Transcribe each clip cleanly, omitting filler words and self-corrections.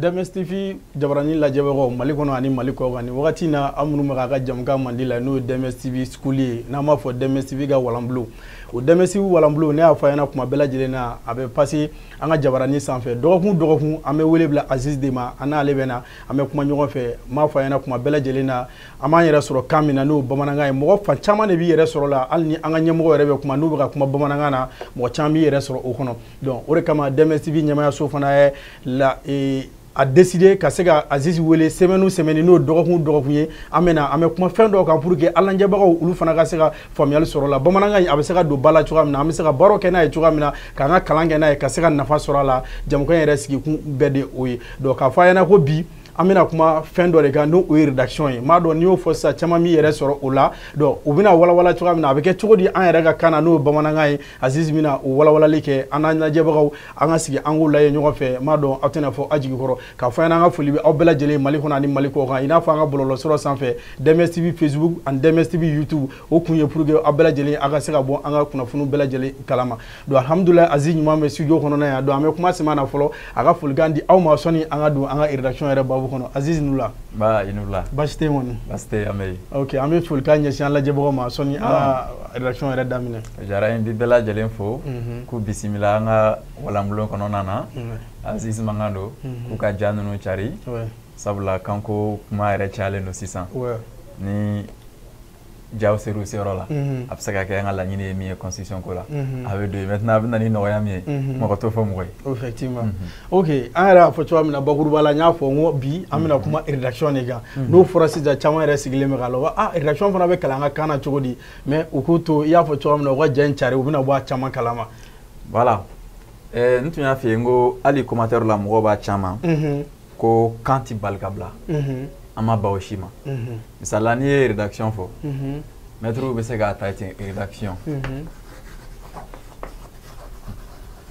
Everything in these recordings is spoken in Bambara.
DMS TV jabarani lajɛbagaw Mali kɔnɔ ani Mali kɔ kan nin wagati na aw minnu bɛ k'a ka jamukan mandi la n'o ye DMS TV school ye n'an b'a fɔ DMS TV ka walanbulon o DMS TV walanbulon ne y'a fɔ a ɲɛna kuma bɛɛ lajɛlen na a bɛ passer an ka jabarani sanfɛ dɔgɔkun dɔgɔkun an bɛ wele bila Aziz de ma an n'ale bɛ na an bɛ kuma ɲɔgɔn fɛ n b'a fɔ a ɲɛna kuma bɛɛ lajɛlen na an b'an yɛrɛ sɔrɔ kan min na n'o bamanankan ye mɔgɔ fan caman de b'i yɛrɛ sɔrɔ la hali ni an ka ɲɛmɔgɔ yɛrɛ bɛ kuma n'u bɛ ka kuma bamanankan na mɔgɔ caman b'i yɛrɛ sɔrɔ o kɔnɔ donc o de kama DMS TV ɲɛmayaso fana ye la a décidé ka se ka Aziz wele semaine o semaine n'o dɔgɔkun dɔgɔkun ye an bɛ na an bɛ kuma fɛn dɔw kan pour que an lajɛbagaw olu fana ka se ka faamuyali sɔrɔ la bamanankan in a bɛ se ka don ba la cogoya min na an bɛ se ka baaraw kɛ n'a ye cogoya min na k'an ka kalan kɛ n'a ye ka se ka nafa sɔrɔ a la jamukan yɛrɛ sigikun bɛɛ de o ye donc k'a fɔ a ɲɛna ko bi an bɛna kuma fɛn dɔ de kan n'o ye rédaction ye n b'a dɔn n'i y'o fɔ sisan caman b'i yɛrɛ sɔrɔ o la donc u bɛna walawala cogoya min na a bɛ kɛ cogo di an yɛrɛ ka kan na n'o ye bamanankan ye Aziz bɛna o walawalali kɛ an n'an lajɛbagaw an ka sigi an k'o lajɛ ɲɔgɔn fɛ n b'a dɔn aw tɛna fɔ aw jigi kɔrɔ k'a fɔ an ɲɛna an ka foli bɛ aw bɛɛ lajɛlen Mali kɔnɔ ani Mali kɔ kan i n'a fɔ an ka bɔlɔlɔsira sanfɛ DMS TV Facebook ani DMS TV YouTube o kun ye pour que aw bɛɛ lajɛlen aw ka se ka bɔ an ka kunnafoniw bɛɛ lajɛlen kalama donc alhamdulilayi Aziz ɲuman bɛ studio kɔnɔna yan donc an bɛ kuma sɛmɛ na fɔlɔ a ka folikan di aw ma sɔnni an ka don an ka rédaction yɛrɛ babu kɔnɔ Aziz Nula. Ba i ni wula. Baasi tɛ yen kɔni. Baasi tɛ yen, an bɛ yen. Ok, an bɛ folikan ɲɛsin an lajɛbagaw ma sɔnni an ka rédaction yɛrɛ daminɛ. O diyara n ye, n bɛ bɛɛ lajɛlen fo k'u bisimila an ka walanbulon kɔnɔna na. Aziz mankan don k'u ka ja ninnu cari sabula kanko kuma yɛrɛ cayalen don sisan. Ni jaw ser'u seyɔrɔ la a bɛ se ka kɛ an ka laɲini ye min ye constitution ko la a bɛ don yen. Maintenant a bɛ na ni nɔgɔya min ye mɔgɔ t'o fɔ mɔgɔ ye. Effectivement. Ok, an yɛrɛ y'a fɔ cogoya min na bakuruba la n y'a fɔ n ko bi an bɛna kuma rédaction de kan n'o fɔra sisan caman yɛrɛ sigilen bɛ k'a lɔ ah rédaction fana bɛ kalan an ka kan na cogo di mais u k'u to i y'a fɔ cogoya min na u ka ja in cari u bɛna bɔ a caman kalama. Voilà, n tun y'a f'i ye n ko hali commentaire la mɔgɔw b'a caman ko kan ti bali ka bila. An ma ban o si ma. Misali la n'i ye rédaction fɔ maître bɛ se k'a ta ten rédaction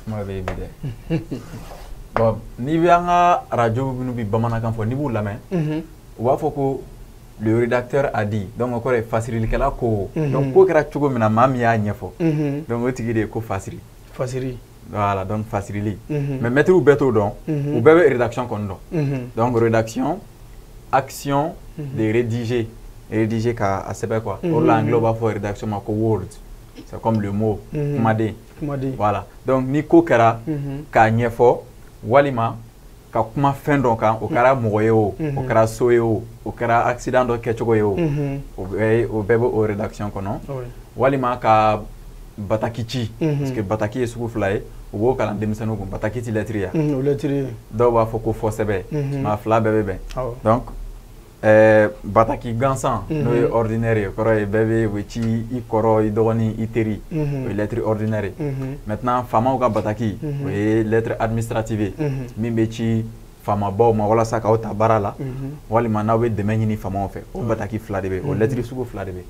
kuma bɛ yen bi dɛ. Bon, n'i bɛ an ka radio minnu bɛ bamanankan fɔ n'i b'u lamɛn u b'a fɔ ko le rédacteur a dit, donc o kɔrɔ ye fasirilikɛla ko. Donc ko kɛra cogo min na maa min y'a ɲɛfɔ donc o tigi de ye ko fasiri. Fasiri. Voilà, donc fasirili. Mais maître bɛɛ t'o dɔn, u bɛɛ bɛ rédaction kɔni dɔn. Donc rédaction, action de rédiger, rédiger k'a sɛbɛn quoi. O de la anglais b'a fɔ rédaction ma ko word, c'est comme le mot kumaden. Kumaden. Voilà, donc ni ko kɛra k'a ɲɛfɔ walima ka kuma fɛn dɔ kan o kɛra mɔgɔ ye o o kɛra so ye o o kɛra accident dɔ kɛcogo ye o o bɛɛ bɛ o rédaction kɔnɔ. Walima ka bataki ci parce que bataki ye sugu fila ye u b'o kalan denmisɛnninw kun. Bataki ti lettre ye. O lettre ye. Dɔw b'a fɔ ko fɔ sɛbɛ mais a fila bɛɛ bɛ bɛn. Donc bataki gansan n'o ye ordinaire ye kɔrɔ ye bɛɛ bɛ o bɛ ci i kɔrɔ i dɔgɔnin i teri o ye lettre ordinaire ye. Maintenant faamaw ka bataki o ye lettre administrative ye min bɛ ci faamabaw ma walasa k'aw ta baara la walima n'aw bɛ dɛmɛ ɲini faamaw fɛ. O bataki fila de bɛ yen, o lettre sugu fila de bɛ yen: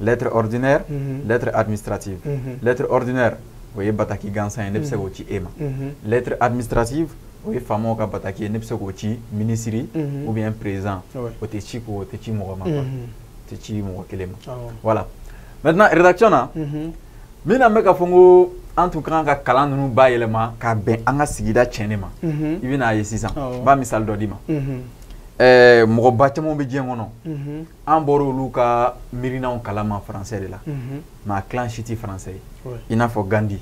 lettre ordinaire, lettre administrative. Lettre ordinaire o ye bataki gansan ye, ne bɛ se k'o ci e ma. Lettre administrative o ye faamaw ka bataki ye, ne bɛ se k'o ci ministre ou bien président. O tɛ ci k'o tɛ ci mɔgɔ ma quoi, o tɛ ci mɔgɔ kelen ma. Voilà, maintenant rédaction na min na n bɛ k'a fɔ n ko an tun ka kan ka kalan ninnu bayɛlɛma ka bɛn an ka sigida tiɲɛni ma. I bɛn'a ye sisan n b'a misali dɔ d'i ma. Mɔgɔba caman bɛ diɲɛ kɔnɔ an bɔra olu ka miirinaw kalama français de la mais a clan si tɛ français ye. I n'a fɔ Gandhi.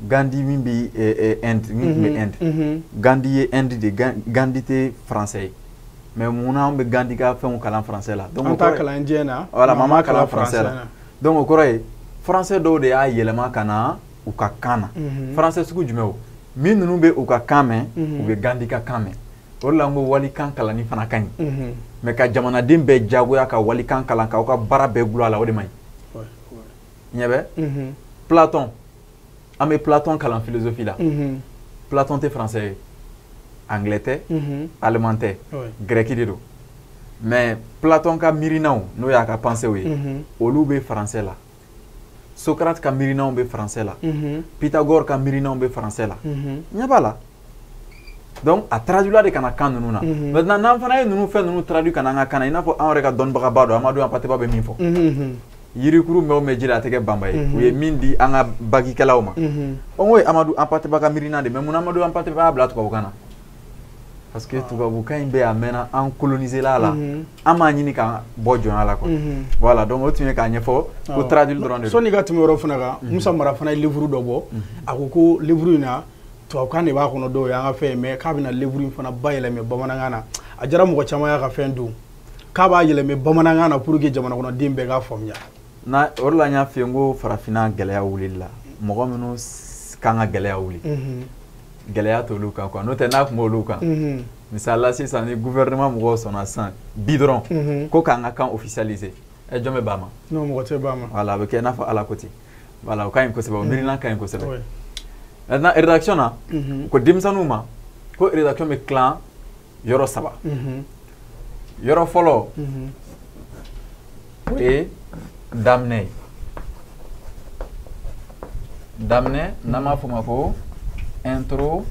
Gandhi min bɛ Inde, min tun bɛ Inde, Gandhi ye Inde de. Gandhi tɛ français ye mais munna an bɛ Gandhi ka fɛnw kalan français la? Donc an t'a kalan indien na. Voilà, maa m'a kalan français la. Donc o kɔrɔ ye français dɔw de y'a yɛlɛma ka na u ka kan na. Français sugu jumɛn? O min ninnu bɛ u ka kan mɛn, u bɛ Gandhi ka kan mɛn. O de la n ko walikan kalanni fana ka ɲi mais ka jamanaden bɛɛ jagoya ka walikan kalan k'aw ka baara bɛɛ gulon a la, o de man ɲi. Ɲɛ bɛ Platon, an bɛ Platon kalan philosophie la. Platon tɛ français ye, anglais tɛ, allemand tɛ, grec de don. Mais Platon ka miirinaw n'o y'a ka pensée ye olu bɛ français la. Socrate ka miirinaw bɛ français la. Pythagore ka miirinaw bɛ français la. Ɲɛ b'a la. Donc a traduit la de ka na kan ninnu na. Maintenant n'an fana ye ninnu fɛn ninnu traduit ka na an ka kan na, i n'a fɔ an yɛrɛ ka dɔnnibagaba dɔ Amadu Hampâté Bâ bɛ min fɔ yirikuru mɛn o mɛn ji la a tɛ kɛ banba ye, u ye min di an ka bagikɛlaw ma, o ye Amadu Hampâté Bâ ka miirina de. Mais mun Amadu Hampâté Bâ y'a bila tubabukan na? Parce que tubabukan in bɛ a mɛnna, an colonisé la la, an m'a ɲini k'an bɔ jɔnya la quoi. Voilà, donc o tun ye k'a ɲɛfɔ ko traduire dɔrɔn de don. Sɔnni ka tɛmɛ yɔrɔ fana kan, Musa Mara fana ye livre dɔ bɔ. A ko ko livre in na, tubabukan de b'a kɔnɔ, dɔw y'an ka fɛn ye, mais k'a bɛna livre in fana bayɛlɛmɛ bamanankan na. A diyara mɔgɔ caman y'a ka fɛn dun k'a b'a yɛlɛmɛ bamanankan na pour que jamana kɔnɔden bɛɛ k'a faamuya. Na o de la n y'a f'i ye n ko farafinna gɛlɛya wulili la, mɔgɔ minnu kan ka gɛlɛya wuli, gɛlɛya t'olu kan quoi. N'o tɛ, n'a tun b'olu kan, misali la sisan, ni gouvernement mɔgɔw sɔnna sisan bi dɔrɔn ko k'an ka kan officialiser, ɛ, jɔn bɛ ban ma? Non, mɔgɔ tɛ ban ma. Voilà, a bɛ kɛ i n'a fɔ Ala ko ten. Voilà, o ka ɲi kosɛbɛ, o miirina ka ɲi kosɛbɛ. Maintenant, rédaction na, ko denmisɛnninw ma ko rédaction bɛ tilan yɔrɔ saba. Yɔrɔ fɔlɔ, o ye daminɛ ye. Daminɛ, n'an b'a fɔ o ma ko introduction.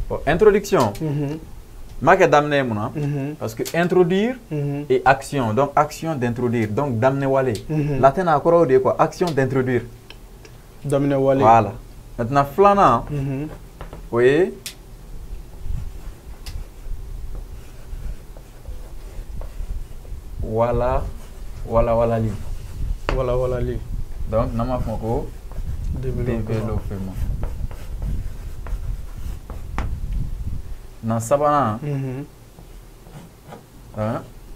Bon, introduction, n b'a kɛ daminɛ ye mun na? Parce que introduire et action, donc action d'introduire, donc daminɛ wale. Latin na, a kɔrɔ o de ye quoi, action d'introduire. Daminɛ wale. Voilà. Maintenant, filanan, o ye wala wala walali. Wala walali. Donc n'an b'a fɔ o ma ko développement. Na sabanan, n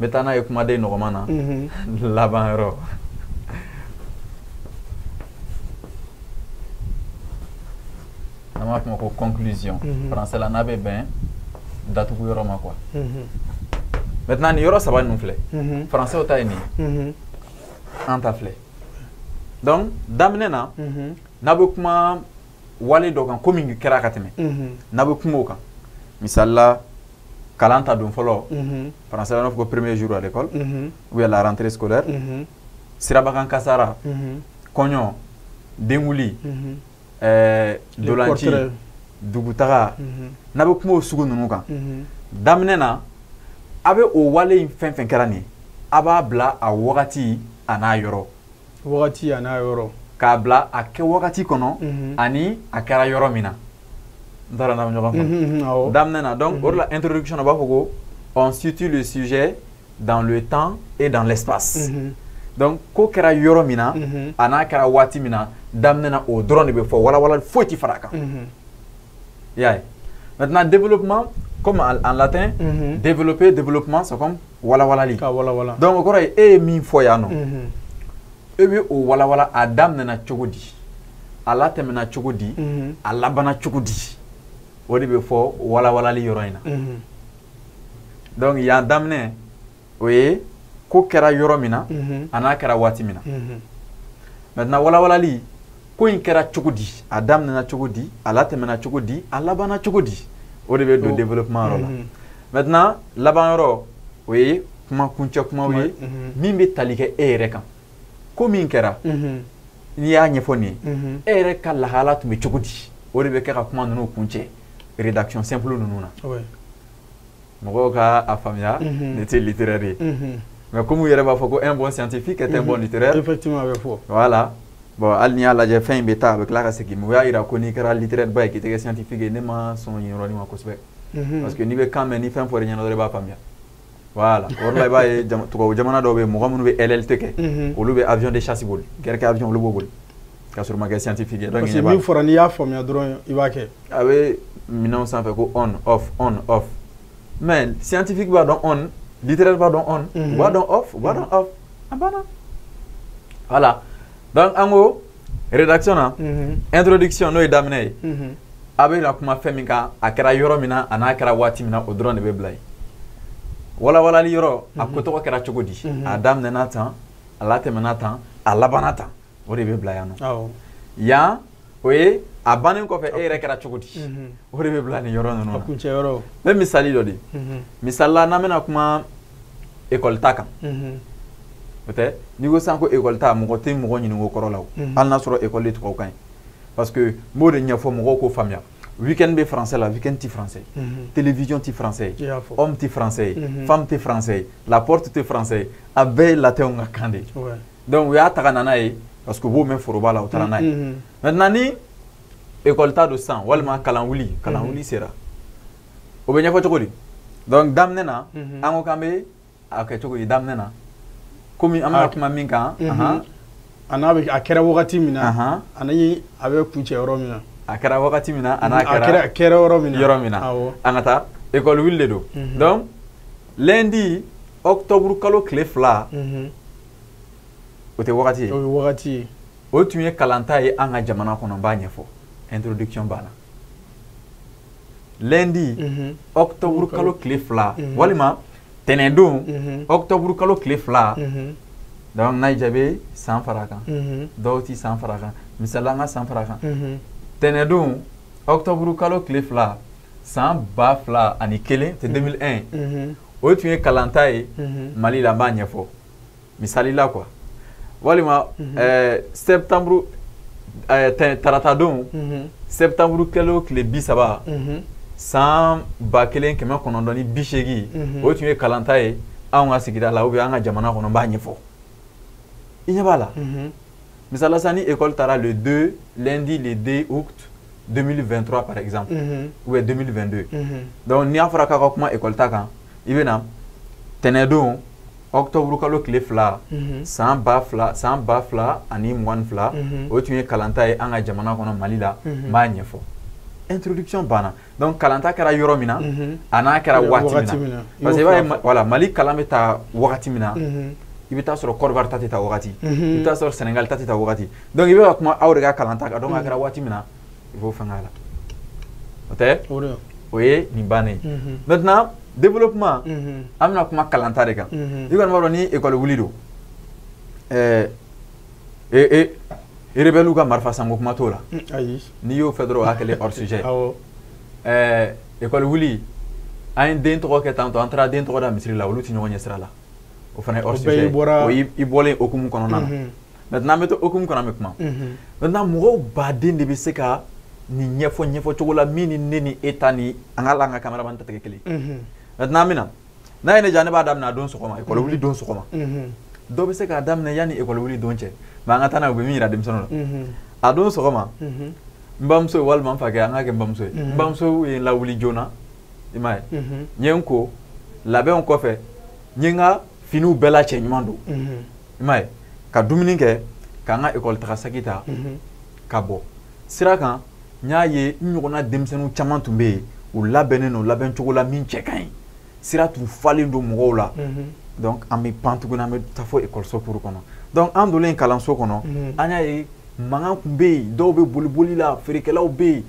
bɛ taa n'a ye kumaden nɔgɔman na, laban yɔrɔ. N'an b'a fɔ o ma ko conclusion. Français la, n'a bɛ bɛn datugu yɔrɔ ma quoi. Maintenant, nin yɔrɔ saba ninnu filɛ. Français ta ye nin ye. An ta filɛ. Donc daminɛ na, n'a bɛ kuma wale dɔ kan, ko min kɛra ka tɛmɛ, n'a bɛ kuma o kan, misali la, kalan ta don fɔlɔ, français la, n'a fɔ ko premier jour à l'école ou bien la rentrée scolaire, sirabakan kasara, kɔɲɔ, denwuli, dolanci, dugutaga, n'a bɛ kuma o sugu ninnu kan, daminɛ na, a bɛ o wale in fɛn fɛn kɛra nin ye, a b'a bila a wagati a n'a yɔrɔ. Wagati a n'a yɔrɔ. K'a bila a kɛ wagati kɔnɔ ani a kɛra yɔrɔ min na. N taara n'a bɛ ɲɔgɔn faamu. Daminɛ na, donc o de la introduction na, u b'a fɔ ko on situe le sujet dans le temps et dans l'espace. Donc ko kɛra yɔrɔ min na a n'a kɛra waati min na, daminɛ na, o dɔrɔn de bɛ fɔ, walawalali foyi ti fara a kan. I y'a ye. Maintenant, développement, comme en latin, développer, développement, c'est comme walawalali. Ka walawala. Donc o kɔrɔ ye, e ye min fɔ yan nɔ, e bɛ o walawala, a daminɛna cogo di, a latɛmɛna cogo di, a labanna cogo di, o de bɛ fɔ walawalali yɔrɔ in na. Donc yan daminɛ, o ye ko kɛra yɔrɔ min na a n'a kɛra waati min na. Maintenant, walawalali, ko in kɛra cogo di, a daminɛna cogo di, a latɛmɛna cogo di, a labanna cogo di, o de bɛ don développement yɔrɔ la. Maintenant, laban yɔrɔ, o ye kuma kuncɛ kumaw ye min bɛ tali kɛ e yɛrɛ kan. Ko min kɛra, n'i y'a ɲɛfɔ nin ye, e yɛrɛ ka lahala tun bɛ cogo di, o de bɛ kɛ ka kuma ninnu kuncɛ rédaction simple ninnu na. Mɔgɔw ka a faamuya, ne tɛ littéraire ye, mais comme u yɛrɛ b'a fɔ ko un bon scientifique est un bon littéraire. Effectivement, a bɛ fɔ. Voilà. Bon, hali n'i y'a lajɛ, fɛn in bɛ taa, a bɛ tila ka segin, mais o y'a yira ko n'i kɛra littéraire ba ye k'i tɛ kɛ scientifique ye, ne ma sɔn yen yɔrɔnin ma kosɛbɛ. Parce que n'i bɛ kan mɛn, ni fɛn fɔra i ɲɛna dɔrɔn, i b'a faamuya. Voilà, o yɔrɔ la, i b'a ye tubabu jamana dɔw bɛ yen, mɔgɔ minnu bɛ LLT kɛ, olu bɛ avion de chasse boli, guerre kɛ avion, olu b'o boli k'a sɔrɔ u ma kɛ scientifique ye. Donc parce que min fɔra, n'i y'a faamuya dɔrɔn, i b'a kɛ. A bɛ minɛnw sanfɛ ko on off, on off, mais scientifique b'a dɔn on, littéraire b'a dɔn on, u b'a dɔn off, u b'a dɔn off, a banna. Voilà, donc an ko rédaction na, introduction, n'o ye daminɛ ye, a bɛ na kuma fɛn min kan, a kɛra yɔrɔ min na a n'a kɛra waati min na, o dɔrɔn de bɛ bila yen. Walawalali yɔrɔ, a ko tɔgɔ kɛra cogo di, a daminɛna tan, a latɛmɛna tan, a labanna tan, o de bɛ bila yan nɔ. Yan, o ye a bannen kɔfɛ, e yɛrɛ kɛra cogo di, o de bɛ bila nin yɔrɔ ninnu na. A kuncɛ yɔrɔ. N bɛ misali dɔ di. Misali la, n'an bɛna kuma école ta kan, o tɛ, n'i ko sisan ko école ta, mɔgɔ tɛ mɔgɔ ɲininka o kɔrɔ la o, hali n'a sɔrɔ école ye tubabukan ye. Parce que n b'o de ɲɛfɔ mɔgɔw k'o faamuya. Week-end bɛ français la, week-end ti français ye, télévision ti français ye, homme ti français ye, femme ti français ye, la porte tɛ français ye, a bɛɛ ye latinw ka kan de ye. Donc u y'a ta ka na n'a ye parce que u b'o mɛn foroba la, u taara n'a ye. Maintenant, ni École ta don sisan walima kalan wuli sera, o bɛ ɲɛfɔ cogo di? Donc daminɛ na, an ko k'an bɛ a kɛ cogo di daminɛ na? Komi an bɛna kuma min kan, a n'a bɛ a kɛra wagati min na, ani a bɛ kuncɛ yɔrɔ min na. A kɛra wagati min na, a n'a kɛra yɔrɔ min na. Yɔrɔ min na. An ka taa école wuli de don. Donc lundi octobre kalo tile 2, o tɛ wagati ye. O ye wagati ye. O tun ye kalanta ye an ka jamana kɔnɔ, n b'a ɲɛfɔ. Introduction banna. Lundi octobre kalo tile 2 walima tɛnɛndon octobre kalo tile 2. Donc n'a y'i diya i bɛ san fara a kan, dɔw ti san fara a kan, misali an ka san fara a kan. Tɛnɛndon octobre kalo tile 2 san 2001, c'est 2001, o tun ye kalanta ye Mali la, n b'a ɲɛfɔ misali la quoi. Walima septembre taratadon septembre kalo tile 30 san 1980, o tun ye kalanta ye anw ka sigida la ou bien an ka jamana kɔnɔ, n b'a ɲɛfɔ. I ɲɛ b'a la. Misali la sisan ni école taara le 2 lundi le 2 août 2023 par exemple, ou bien 2022. Donc n'i y'a fɔra k'a ka kuma école ta kan, i bɛ na tɛnɛndon octobre kalo tile 2 san 2022, o tun ye kalanta ye an ka jamana kɔnɔ Mali la, n b'a ɲɛfɔ. Introduction banna. Donc kalanta kɛra yɔrɔ min na, a n'a kɛra waati min na. Parce que i b'a ye, voilà, Mali kalan bɛ taa wagati min na, i bɛ taa sɔrɔ Côte d'Ivoire ta tɛ taa wagati, i bɛ taa sɔrɔ Sénégal ta tɛ taa wagati. Donc i bɛ ka kuma aw de ka kalanta kan, donc a kɛra waati min na, i b'o fɛn k'a la. O tɛ? O ye nin bannen ye. Maintenant développement, an bɛna kuma kalanta de kan. I kɔni b'a dɔn ni école wuli don, rebelle ka marifa sanko kuma t'o la. N'i y'o fɛ dɔrɔn o y'a kɛlen hors sujet. École wuli, an ye den tɔgɔ kɛ tantɔ, an taara den tɔgɔ da misiri la, olu tɛ ɲɔgɔn ɲɛ sira la. O fana ye hors sujet. O i bɔlen hokumu kɔnɔna na. Maintenant an bɛ to hokumu kɔnɔ, an bɛ kuma. Maintenant mɔgɔw baden de bɛ se ka nin ɲɛfɔ cogo la min ni ne ni e ta ni an ka an ka cameraman ta tɛ kelen. Maintenant an bɛ na, n'a ye ne diya ne b'a daminɛ a don sɔgɔma, école wuli don sɔgɔma. Dɔw bɛ se k'a daminɛ yanni école wuli don cɛ, mais an ka taa n'a ye, u bɛ min yira denmisɛnninw la. A don sɔgɔma, n bamuso walima n fakɛ, an k'a kɛ n bamuso ye. N bamuso ye n lawuli joona, i m'a ye. N ye n ko labɛnw kɔfɛ, n ye n ka finiw bɛɛ la cɛ ɲuman don, i m'a ye, ka dumuni kɛ, k'an ka école taga saki ta, ka bɔ sira kan. N y'a ye n ɲɔgɔnna denmisɛnninw caman tun bɛ yen, u labɛnnen don labɛn cogo la min cɛ ka ɲi, sira tun falen don mɔgɔw la. Donc an bɛ pan tuguni, an bɛ taa fo école kuru kɔnɔ. Donc an donnen kalanso kɔnɔ, an y'a ye mankan tun bɛ yen, dɔw bɛ boliboli la, feerekɛlaw bɛ yen,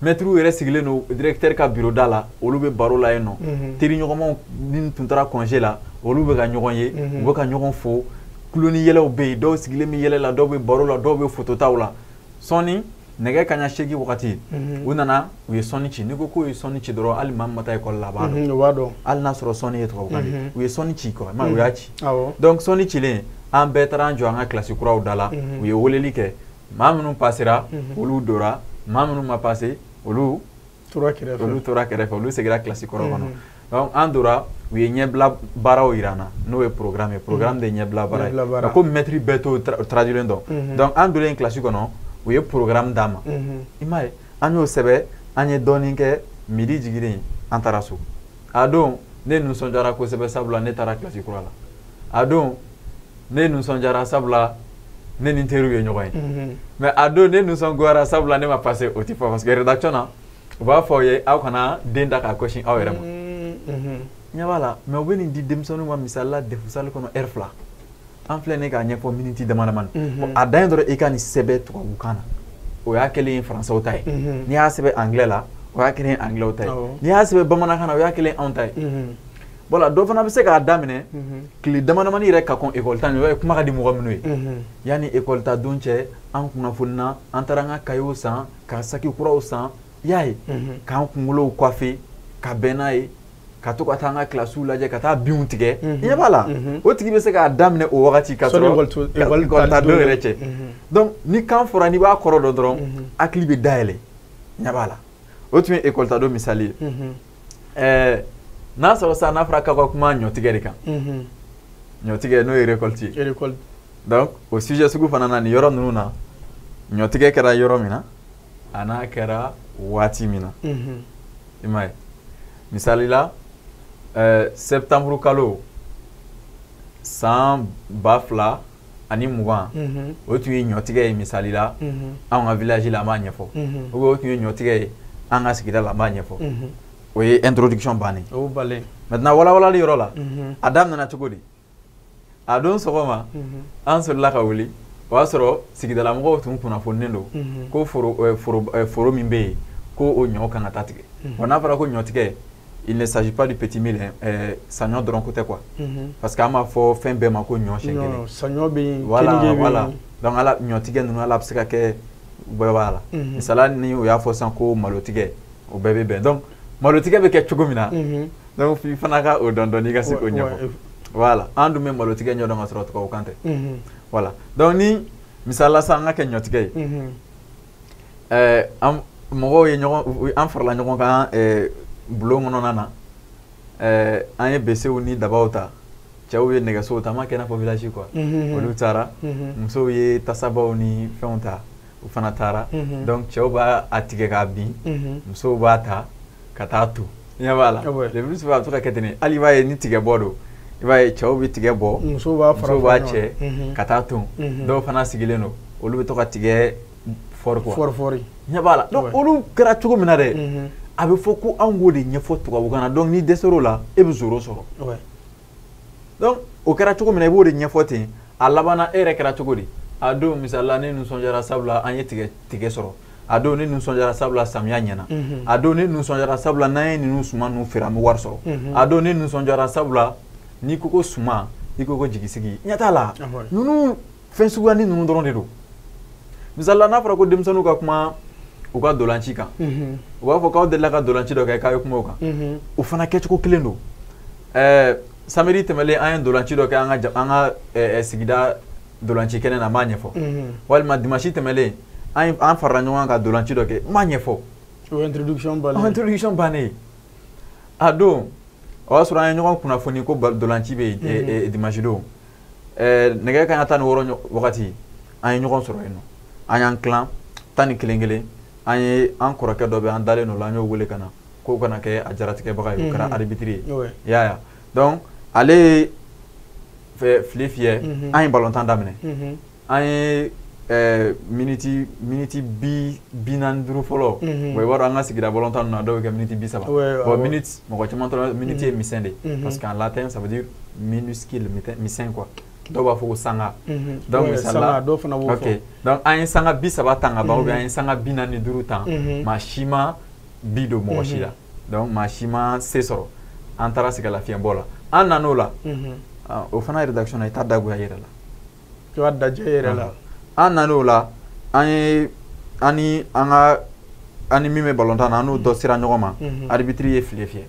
mɛtiriw yɛrɛ sigilen don directeur ka bureau da la, olu bɛ baro la yen nɔ. Teriɲɔgɔnmaw min tun taara congé la, olu bɛ ka ɲɔgɔn ye, u bɛ ka ɲɔgɔn fo, kulo ni yɛlɛw bɛ yen, dɔw sigilen bɛ yɛlɛ la, dɔw bɛ baro la, dɔw bɛ fototaw la. Sɔɔni nɛgɛ kanɲɛ 8 wagati, u nana, u ye sɔnni ci. N'i ko k'u ye sɔnni ci dɔrɔn, hali maa min ma taa école la a b'a dɔn, hali n'a sɔrɔ sɔnni ye tubabukan de ye, u ye sɔnni ci quoi, u y'a ci. Donc sɔnni cilen, an bɛɛ taara an jɔ an ka kilasi kuraw da la, u ye weleli kɛ, maa minnu passera olu dora, maa minnu ma passé olu tora kɛrɛfɛ, olu seginna kilasi kɔrɔ kɔnɔ. Donc an dora, u ye ɲɛbila baaraw yira an na, n'o ye programme ye, programme de ɲɛbila baara ye, komi mɛtiri bɛɛ t'o traduire dɔn. Donc an donnen kilasi kɔnɔ, u ye programme d'an ma, i m'a ye, an y'o sɛbɛn, an ye dɔɔnin kɛ, midi jiginnen an taara so. A don ne nisɔndiyara kosɛbɛ, sabula ne taara kilasi kura la. A don ne nisɔndiyara, sabula ne ni n teriw ye ɲɔgɔn ye. Mais a don ne nisɔngoyara, sabula ne ma passé, o ti fɔ, parce que rédaction na u b'a fɔ aw ye aw kana den da k'a kɔsi aw yɛrɛ ma. Ɲɛ b'a la, mais u bɛ nin di denmisɛnninw ma misali la DEF salle kɔnɔ heure 2. An filɛ ne k'a ɲɛfɔ miniti dama damani. A dan ye dɔrɔn i ka nin sɛbɛn tubabukan na, o y'a kɛlen ye faransɛw ta ye. N'i y'a sɛbɛn anglais la, o y'a kɛlen ye anglais ta ye. N'i y'a sɛbɛn bamanankan na, o y'a kɛlen anw ta ye. Voilà, dɔ fana bɛ se k'a daminɛ tile dama damani yɛrɛ ka kɔn école ta ɲɛ, o y'a ye kuma ka di mɔgɔ minnu ye. Yanni école ta don cɛ, an kunnafonina, an taara an ka cahiers san, ka saki kuraw san, i y'a ye, k'an kunkolow coiffer ka bɛn n'a ye, ka to ka taa an ka kilasiw lajɛ, ka taa binw tigɛ. I ɲɛ b'a la, o tigi bɛ se k'a daminɛ o wagati ka sɔrɔ école ta don yɛrɛ cɛ. Donc ni kan fɔra, n'i b'a kɔrɔ dɔn dɔrɔn, hakili bɛ dayɛlɛ. I ɲɛ b'a la, o tun ye école ta don misali ye. N'a sɔrɔ sisan n'a fɔra k'aw ka kuma ɲɔtigɛ de kan, ɲɔtigɛ n'o ye récolte ye. Donc o sujet sugu fana na, nin yɔrɔ ninnu na, ɲɔtigɛ kɛra yɔrɔ min na, A n'a kɛra waati min na. I m'a ye, misali la, septembre kalo san 2020, o tun ye ɲɔtigɛ ye. Misali la, anw ka village la, an b'a ɲɛfɔ, ou bien o tun ye ɲɔtigɛ ye an ka sigida la, an b'a ɲɛfɔ. O ye introduction bannen. O balen. Maintenant, walawalali yɔrɔ la, a daminɛna cogo di? A don sɔgɔma, an sɔrɔla ka wuli, o y'a sɔrɔ sigidalamɔgɔw tun kunnafoninen don ko foro min bɛ yen, ko o ɲɔ kan ka taa tigɛ. Bon, n'a fɔra ko ɲɔtigɛ, il ne s'agit pas du petit mil, saɲɔ dɔrɔn ko tɛ quoi, parce que an b'a fɔ fɛn bɛɛ ma ko ɲɔ siɲɛ kelen. Saɲɔ bɛ yen. Voilà, voilà. Donc ala ɲɔtigɛ ninnu, ala bɛ se ka kɛ bɛɛ b'a la. Misala ni o y'a fɔ sisan ko malotigɛ, o bɛɛ bɛ bɛn. Donc malotigɛ bɛ kɛ cogo min na, donc f'i fana ka o dɔn dɔɔni, i ka se k'o ɲɛfɔ. Voilà, an dun bɛ malotigɛ ɲɛdɔn ka sɔrɔ tubabukan tɛ. Voilà, donc ni misala sisan an ka kɛ ɲɔtigɛ ye, an mɔgɔw ye ɲɔgɔn, an farala ɲɔgɔn kan bulon kɔnɔna na, an ye besew ni dabaw ta, cɛw ye nɛgɛsow ta, an ma kɛ i n'a fɔ village quoi, olu taara, musow ye tasabaw ni fɛnw ta, u fana taara. Donc cɛw b'a a tigɛ k'a bin, musow b'a ta ka taa to. I ɲɛ b'a la, le plus souvent a bɛ to ka kɛ ten de. Hali i b'a ye ni tigɛ bɔ don, i b'a ye cɛw bɛ tigɛ bɔ, musow b'a fara, musow b'a cɛ ka taa ton. Dɔw fana sigilen don, olu bɛ to ka tigɛ fɔri quoi. Fɔri fɔri. Ɲɛ b'a la. Donc olu kɛra cogo min na dɛ, a bɛ fɔ ko anw k'o de ɲɛfɔ tubabukan na. Donc n'i dɛsɛr'o la, e bɛ zéro sɔrɔ. Donc o kɛra cogo min na, i b'o de ɲɛfɔ ten. A labanna, e yɛrɛ kɛra cogo di? A don, misali la, ne nisɔndiyara sabula an ye tigɛ sɔrɔ. A don, ne nisɔndiyara sabula samiya ɲɛna. A don, ne nisɔndiyara sabula n'an ye ninnu suman ninnu feere, an bɛ wari sɔrɔ. A don, ne nisɔndiyara sabula n'i ko ko suman, i ko ko jigisigi. Ɲɛ t'a la, ninnu fɛn suguya ni ninnu dɔrɔn de don. Misali la, n'a fɔra ko denmisɛnninw ka kuma u ka dolanci kan, u b'a fɔ k'aw delila ka dolanci dɔ kɛ, k'a ye kuma o kan. O fana kɛcogo kelen don. Samedi tɛmɛlen, an ye dolanci dɔ kɛ an ka sigida dolanci kɛnɛ na, n b'a ɲɛfɔ. Walima dimanche tɛmɛlen, an farala ɲɔgɔn kan ka dolanci dɔ kɛ, n b'a ɲɛfɔ. O introduction bannen. O introduction bannen. A don, o y'a sɔrɔ an ye ɲɔgɔn kunnafoni ko dolanci bɛ yen dimanche don. Nɛgɛ kanɲɛ 16 wagati, an ye ɲɔgɔn sɔrɔ yen nɔ. An y'an tilan 11 kelen. An ye an kɔrɔkɛ dɔ bɛ, an dalen don la, an y'o wele ka na k'o kana kɛ a jaratigɛbaga ye, o kɛra arbitre ye. I y'a ye. Donc ale ye file fiyɛ, an ye balontan daminɛ. An ye miniti 45 fɔlɔ. Bon, i b'a dɔn an ka sigida balontan ninnu na, dɔw bɛ kɛ miniti 30. Bon, minute, mɔgɔ caman tora minute ye misɛn de, parce qu'en latin ça veut dire minuscule, misɛn quoi. Dɔw b'a fɔ ko sanga. Donc misali la, dɔw fana b'o fɔ. Ok, donc an ye sanga 30 tan ka ban, ou bien an ye sanga 45 tan, maa si ma bi don mɔgɔ si la. Donc maa si ma se sɔrɔ. An taara sɛgɛnlafiɲɛbɔ la, an nan'o la. O fana rédaction na, i t'a dagoya i yɛrɛ la. I b'a dajɛ i yɛrɛ la. An nan'o la, an ye an ni an ka an ni min bɛ balontan na, an n'o dɔ sera ɲɔgɔn ma. Arbitre ye file fiyɛ.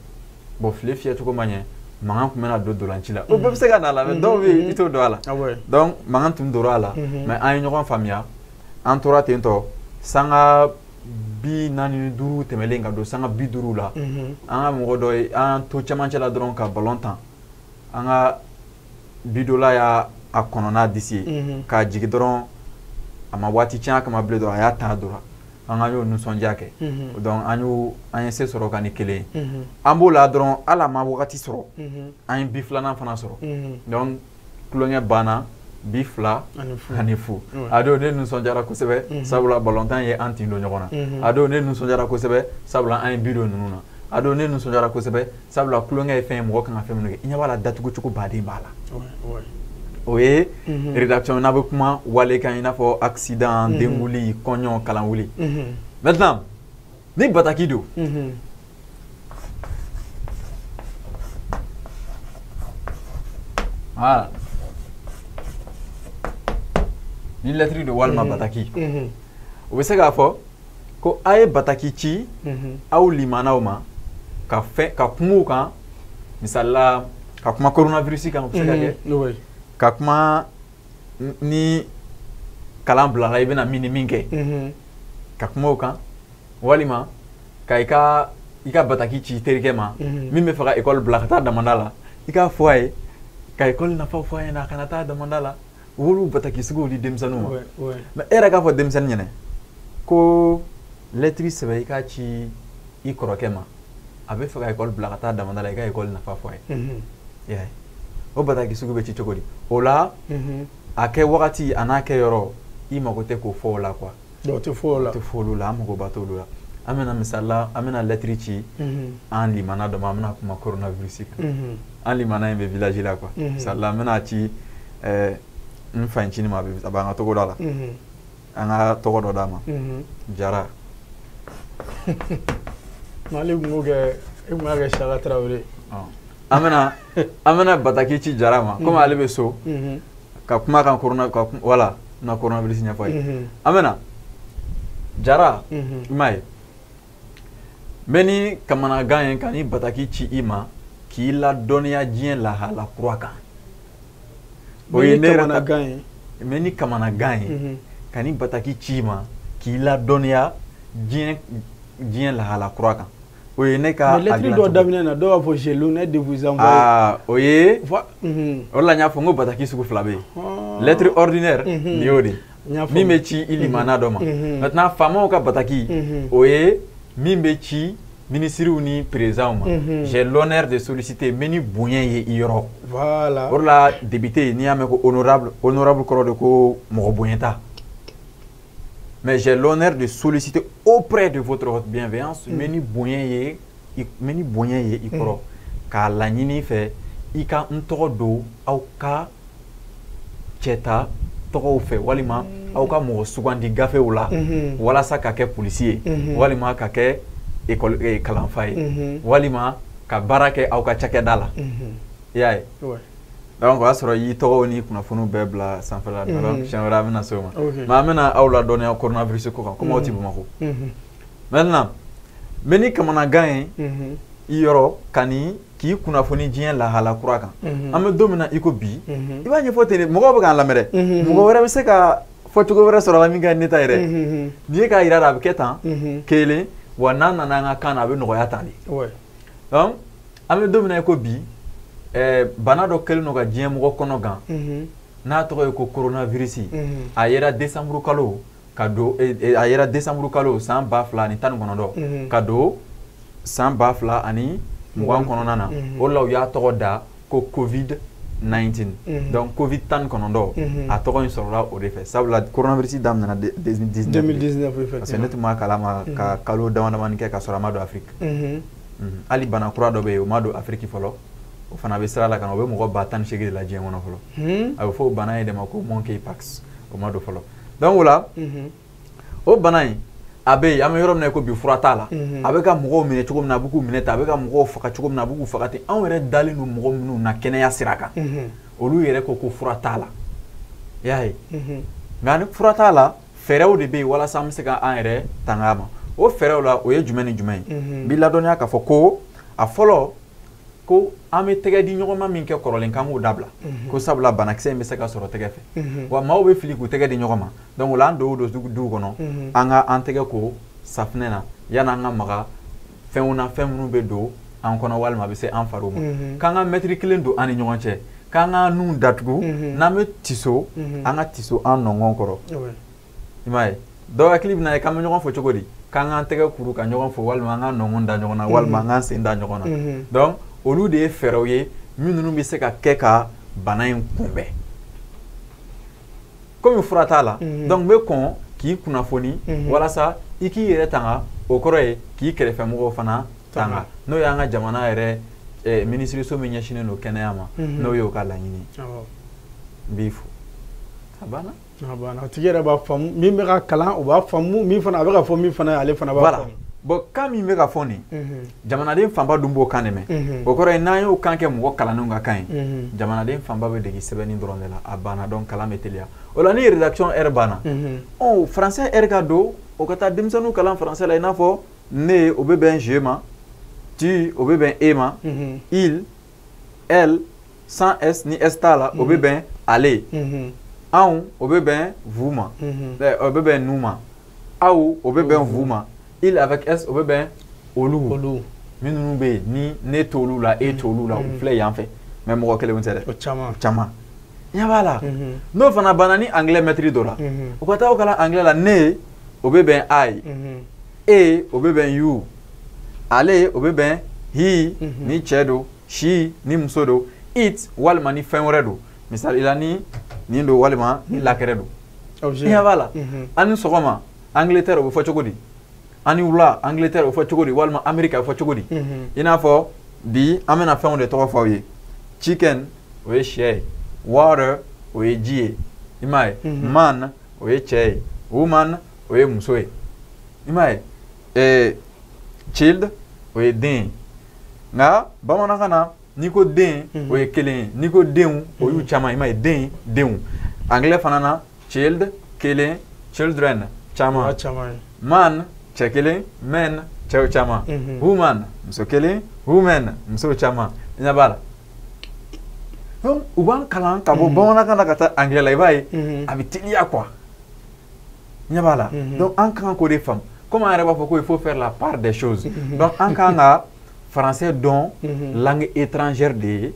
Bon, file fiyɛ cogo ma ɲɛ, mankan tun bɛna don dolanci la. O bɛɛ bɛ se ka na a la, mais dɔw bɛ yen, i t'o dɔn a la. Donc mankan tun donna a la, mais an ye ɲɔgɔn faamuya. An tora ten tɔ, sanga 45 tɛmɛlen ka don sanga 50 la, an ka mɔgɔ dɔ ye an to cɛmancɛ la dɔrɔn ka balon tan. An ka bidola y'a a kɔnɔ n'a disi ye k'a jigin dɔrɔn, a ma waati tiɲɛ kama bilen dɔrɔn, a y'a ta dɔrɔn. An ka y'o nisɔndiya kɛ. Donc an ye se sɔrɔ ka ni kelen ye. An b'o la dɔrɔn, hali a ma wagati sɔrɔ, an ye bi filanan fana sɔrɔ. Donc tulonkɛ banna 2-0. A don, ne nisɔndiyara kosɛbɛ sabula balontan ye an tin don ɲɔgɔn na. A don, ne nisɔndiyara kosɛbɛ sabula an ye bi don ninnu na. A don, ne nisɔndiyara kosɛbɛ sabula tulonkɛ ye fɛn ye, mɔgɔ kan ka fɛn minnu kɛ. I ɲɛ b'a la, datugu cogo baden b'a la. O ye rédaction n'a bɛ kuma wale kan, i n'a fɔ accident, denwuli, kɔɲɔ, kalanwuli. Maintenant, ni bataki don, voilà, ni lettre don walima bataki, o bɛ se k'a fɔ ko a ye bataki ci aw limanaw ma ka fɛn ka kuma u kan. Misali la, ka kuma coronavirus kan, o bɛ se ka kɛ. Ka kuma ni kalan bilala, i bɛna min ni min kɛ, ka kuma o kan. Walima ka i ka bataki ci i terikɛ ma min bɛ fɛ ka ekɔli bila ka taa damanda la, i k'a fɔ a ye ka ekɔli nafa fɔ a ɲɛna, a kana taa damanda la. U b'olu bataki suguw di denmisɛnninw ma. Mais e yɛrɛ k'a fɔ denmisɛnnin ɲɛna ko Lɛtiri sɛbɛn i k'a ci i kɔrɔkɛ ma, a bɛ fɛ ka ekɔli bila ka taa damanda la, i ka ekɔli nafa fɔ a ye. I y'a ye, o bataki sugu bɛ ci cogo di? O la, a kɛ wagati a n'a kɛ yɔrɔ, i mago tɛ k'o fɔ o la quoi. O tɛ fɔ o la. O tɛ fɔ olu la, an magoba t'olu la. An bɛna misali la, an bɛna lɛtiri ci an limana dɔ ma, an bɛna kuma coronavirus kan. An limana in bɛ village la quoi. Misali la, an bɛna ci n fa ncinin ma, a b'an ka togoda la. An ka tɔgɔ dɔ d'a ma. Jara. N'ale tun b'o kɛ, e tun b'a kɛ Saka Tarawele. An bɛna bataki ci Jara ma, komi ale bɛ so. Ka kuma kan corona, ka wala na coronavirus ɲɛfɔ a ye. An bɛna Jara, i m'a ye, n bɛ ni kamanagan ye ka ni bataki ci i ma k'i ladɔnniya diɲɛ lahala kura kan. O ye ne yɛrɛ kamanagan ye. N bɛ ni kamanagan ye ka ni bataki ci i ma k'i ladɔnniya diɲɛ lahala kura kan. O ye ne ka. Mais lettre dɔ daminɛ na, dɔw b'a fɔ j'ai l'honneur de vous envoyer. Aa, o ye. O de la n y'a fɔ n ko bataki sugu fila bɛ yen. Lettre ordinaire nin y'o de ye. Min bɛ ci i limana dɔ ma. Maintenant faamaw ka bataki, o ye min bɛ ci minisiriw ni présidents ma. J'ai l'honneur de solliciter, n bɛ ni bonya ye i yɔrɔ. Voilà. O de la député, n'i y'a mɛn ko honorable, honorable kɔrɔ de ko mɔgɔ bonyata. Mais j'ai l'honneur de solliciter auprès de votre haute bienveillance, n bɛ ni bonya ye, n bɛ ni bonya ye i kɔrɔ, k'a laɲini i fɛ i ka n tɔgɔ don aw ka cɛta tɔgɔw fɛ, walima aw ka mɔgɔ sugandi gafew la, walasa ka kɛ polisi ye, walima ka kɛ école kalanfa ye, walima ka baara kɛ aw ka cakɛda la. I y'a ye. Donc o y'a sɔrɔ i y'i tɔgɔw ni kunnafoniw bɛɛ bila sanfɛla la. Donc siɲɛ wɛrɛ an bɛna se o ma. Mais an bɛna aw ladɔnniya coronavirus ko kan, komi aw ti Bamakɔ. Maintenant n bɛ ni kamanagan ye i yɔrɔ ka ni k'i kunnafoni diɲɛ lahala kura kan. An bɛ don min na i ko bi, i b'a ɲɛfɔ ten de, mɔgɔw bɛ k'an lamɛn dɛ. Mɔgɔ wɛrɛ bɛ se ka fɔcogo wɛrɛ sɔrɔ a la min ka ɲi ne ta ye dɛ. N'i ye k'a yira a bɛ kɛ tan kelen, wa n'a nana an ka kan na a bɛ nɔgɔya tan de. Donc an bɛ don min na i ko bi, bana dɔ kɛlen don ka diɲɛ mɔgɔ kɔnɔ gan, n'a tɔgɔ ye ko coronavirus. A yera décembre kalo ka don, a yera décembre kalo san 2019 ka don san 2020 kɔnɔna na. O la u y'a tɔgɔ da ko Covid 19. Donc Covid 19, a tɔgɔ in sɔrɔla o de fɛ, sabula coronavirus daminɛna 2019, parce que ne tun b'a kalama ka kalo dama damani kɛ ka sɔrɔ a ma don Afrique. Hali bana kura dɔ bɛ yen, o ma don Afrique fɔlɔ, o fana bɛ sira la ka na, o bɛ mɔgɔ 18 000 de la diɲɛ kɔnɔ fɔlɔ. A bɛ fɔ o bana in de ma ko monkeypox, o ma don fɔlɔ. Donc o la, o bana in a bɛ yen, an bɛ yɔrɔ min na i ko bi, fura t'a la. A bɛ ka mɔgɔw minɛ cogo min na, a bɛ k'u minɛ ten, a bɛ ka mɔgɔw faga cogo min na, a bɛ k'u faga ten. Anw yɛrɛ dalen don mɔgɔ minnu na kɛnɛya sira kan, olu yɛrɛ ko ko fura t'a la. I y'a ye, nka ni fura t'a la, fɛɛrɛw de bɛ yen walasa an bɛ se ka an yɛrɛ tanga a ma. O fɛɛrɛw la, o ye jumɛn ni jumɛn ye? N b'i ladɔnniya k'a fɔ ko a fɔlɔ, ko an bɛ tɛgɛ di ɲɔgɔn ma min kɛ kɔrɔlen, k'an k'o dabila, ko sabula banakisɛ in bɛ se ka sɔrɔ tɛgɛ fɛ, wa maaw bɛ fili k'u tɛgɛ di ɲɔgɔn ma. Donc o la, an don duw kɔnɔ, an ka an tɛgɛ ko safunɛ na yan'an ka maga fɛnw na, fɛn minnu bɛ don an kɔnɔ walima a bɛ se an fariw ma, k'an ka mɛtiri kelen don an ni ɲɔgɔn cɛ, k'an ka nun datugu, n'an bɛ tiso, an ka tiso an nɔngɔn kɔrɔ. I m'a ye, dɔw hakili bɛna ye k'an bɛ ɲɔgɔn fo cogo di, k'an k'an tɛgɛ kuru ka ɲɔgɔn fo, walima an ka nɔngɔn da ɲɔgɔn na, walima an k'an sen da ɲɔgɔn na. Donc olu de ye fɛɛrɛw ye minnu bɛ se ka kɛ ka bana in kunbɛn. Komi fura t'a la, donc n bɛ kɔn k'i kunnafoni walasa i k'i yɛrɛ tanga, o kɔrɔ ye k'i kɛrɛfɛmɔgɔw fana tanga, n'o y'an ka jamana yɛrɛ minisiriso min ɲɛsinnen don kɛnɛya ma, n'o y'o ka laɲini. N b'i fo. A banna. A banna. A tigi yɛrɛ b'a faamu, min bɛ ka kalan o b'a faamu, min fana a bɛ ka fɔ min fana ale fana b'a faamu. Bon, kan min bɛ ka fɔ nin, jamanaden fanba dun b'o kan de mɛn. O kɔrɔ ye n'an y'o kan kɛ mɔgɔ kalannenw ka kan ye, jamanaden fanba bɛ dege sɛbɛnni dɔrɔn de la, a banna. Donc kalan bɛ teliya. O la ni rédaction heure banna, ɔ français heure ka don, o ka taa denmisɛnninw kalan français la, i n'a fɔ ne, o bɛ bɛn je ma, tu, o bɛ bɛn e ma, il, elle sans s ni s t'a la, o bɛ bɛn ale, anw, o bɛ bɛn vous ma, o bɛ bɛn nous ma, aw, o bɛ bɛn vous ma, il avec s, o bɛ bɛn olu minnu bɛ yen ni ne t'olu la, e t'olu la, u filɛ yan fɛ, mais mɔgɔ kelenw tɛ dɛ, o caman caman ɲɛ b'a la. N'o fana banna, ni anglais maître dɔ la, u ka taa o kalan anglais la, ne, o bɛ bɛn a ye, E o bɛ bɛn you, ale o bɛ bɛn he ni cɛ don, she ni muso don, it walima ni fɛn wɛrɛ don. Misali la ni nin don walima ni lakɛrɛ don. I ɲɛ b'a la. An ni sɔgɔma Angleterre o bɛ fɔ cogo di? An ni wula Angleterre o bɛ fɔ cogo di? Walima Amérique a bɛ fɔ cogo di? I n'a fɔ bi an bɛna fɛnw de tɔgɔ fɔ aw ye. Chicken o ye sɛ ye, water o ye ji ye, i m'a ye. Man o ye cɛ ye, woman o ye muso ye, i m'a ye. Child o ye den ye. Nka bamanankan na n'i ko den o ye kelen ye, n'i ko denw o y'u caman, i m'a ye, den denw. Anglais fana na child kelen, children caman, man cɛ kelen, men cɛw caman, woman muso kelen, women musow caman. I ɲɛ b'a la. Donc u b'an kalan ka bɔ bamanankan na ka taa anglais la, i b'a ye a bɛ teliya quoi. I ɲɛ b'a la. Donc an kan k'o de faamu. Comme an yɛrɛ b'a fɔ ko il faut faire la part des choses. Donc an kan ka français dɔn langue étrangère de ye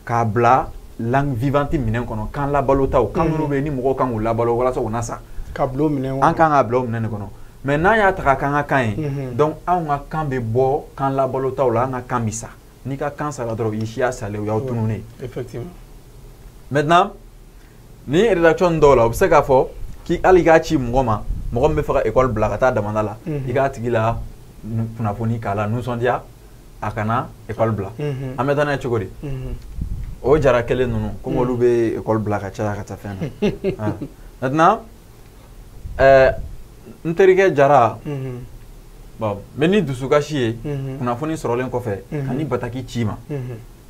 k'a bila langue vivante minɛn kɔnɔ, kan labalotaw, kan minnu bɛ yen ni mɔgɔw kan k'u labalo walasa u na sa. Ka bila o minɛn kɔnɔ. An kan k'a bila o minɛn de kɔnɔ. Mais n'an y'a ta ka k'an ka kan ye, donc anw ka kan bɛ bɔ kan labalotaw la, an ka kan bɛ sa. N'i ka kan sara dɔrɔn, i siya salen, o y'aw tununnen. Effectivement. Maintenant ni rédaction dɔw la, u bɛ se k'a fɔ k'i hali i k'a ci mɔgɔ ma, mɔgɔ min bɛ fɛ ka école bila ka taa damanda la, i k'a tigi la kunnafoni k'a la nisɔndiya a kana école bila. An bɛ taa n'a ye cogo di? O jara kelen ninnu, komi olu bɛ école bila ka caya ka taa fɛn na. Maintenant n terikɛ Jara, bon n bɛ ni dusukasi ye kunnafoni sɔrɔlen kɔfɛ ka ni bataki ci ma,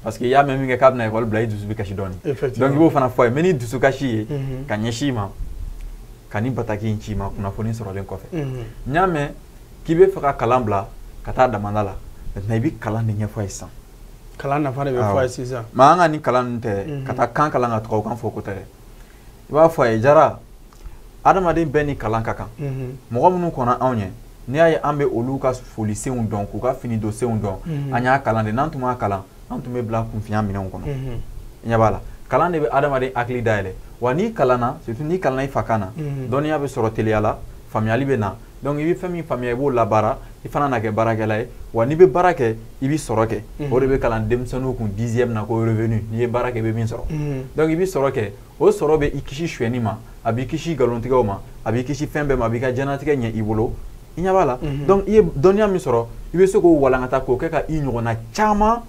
parce que i y'a mɛn min kɛ k'a bɛna école bila, i dusu bɛ kasi dɔɔnin. Donc i b'o fana fɔ a ye, n bɛ ni dusukasi ye ka ɲɛsin i ma ka ni bataki in ci ma kunnafoni sɔrɔlen kɔfɛ. N y'a mɛn k'i bɛ fɛ ka kalan bila ka taa damanda la. Maintenant i bɛ kalan de ɲɛfɔ a ye sisan. Kalan nafa de bɛ fɔ a ye sisan. Mais an ka nin kalan ninnu tɛ ka taa kan kalan ka tubabukan fɔ ko tɛ dɛ. I b'a fɔ a ye Jara, adamaden bɛɛ ni kalan ka kan. Mɔgɔ minnu kɔnna anw ɲɛ, n'i y'a ye an bɛ olu ka folisenw dɔn, k'u ka finidonsenw dɔn, an y'a kalan de. N'an tun m'a kalan, an tun bɛ bila kunfinya minɛnw kɔnɔ. I ɲɛ b'a la. Kalan de bɛ adamaden hakili dayɛlɛ. Wa n'i kalanna, surtout n'i kalanna i fa kan na, dɔnniya bɛ sɔrɔ teliya la, faamuyali bɛ na. Donc i bɛ fɛn min faamuya, i b'o labaara, i fana na kɛ baarakɛla ye. Wa n'i bɛ baara kɛ, i bɛ sɔrɔ kɛ. O de bɛ kalan denmisɛnninw kun 10e na ko revenu, n'i ye baara kɛ i bɛ min sɔrɔ. Donc i bɛ sɔrɔ kɛ, o sɔrɔ bɛ i kisi sonyɛni ma, a b'i kisi nkalontigɛw ma, a b'i kisi fɛn bɛɛ ma, a b'i ka diɲɛlatigɛ ɲɛ i bolo. I ɲɛ b'a la. Donc i ye dɔnniya min sɔrɔ, i bɛ se k'o walankata k'o kɛ ka i ɲɔgɔnna caman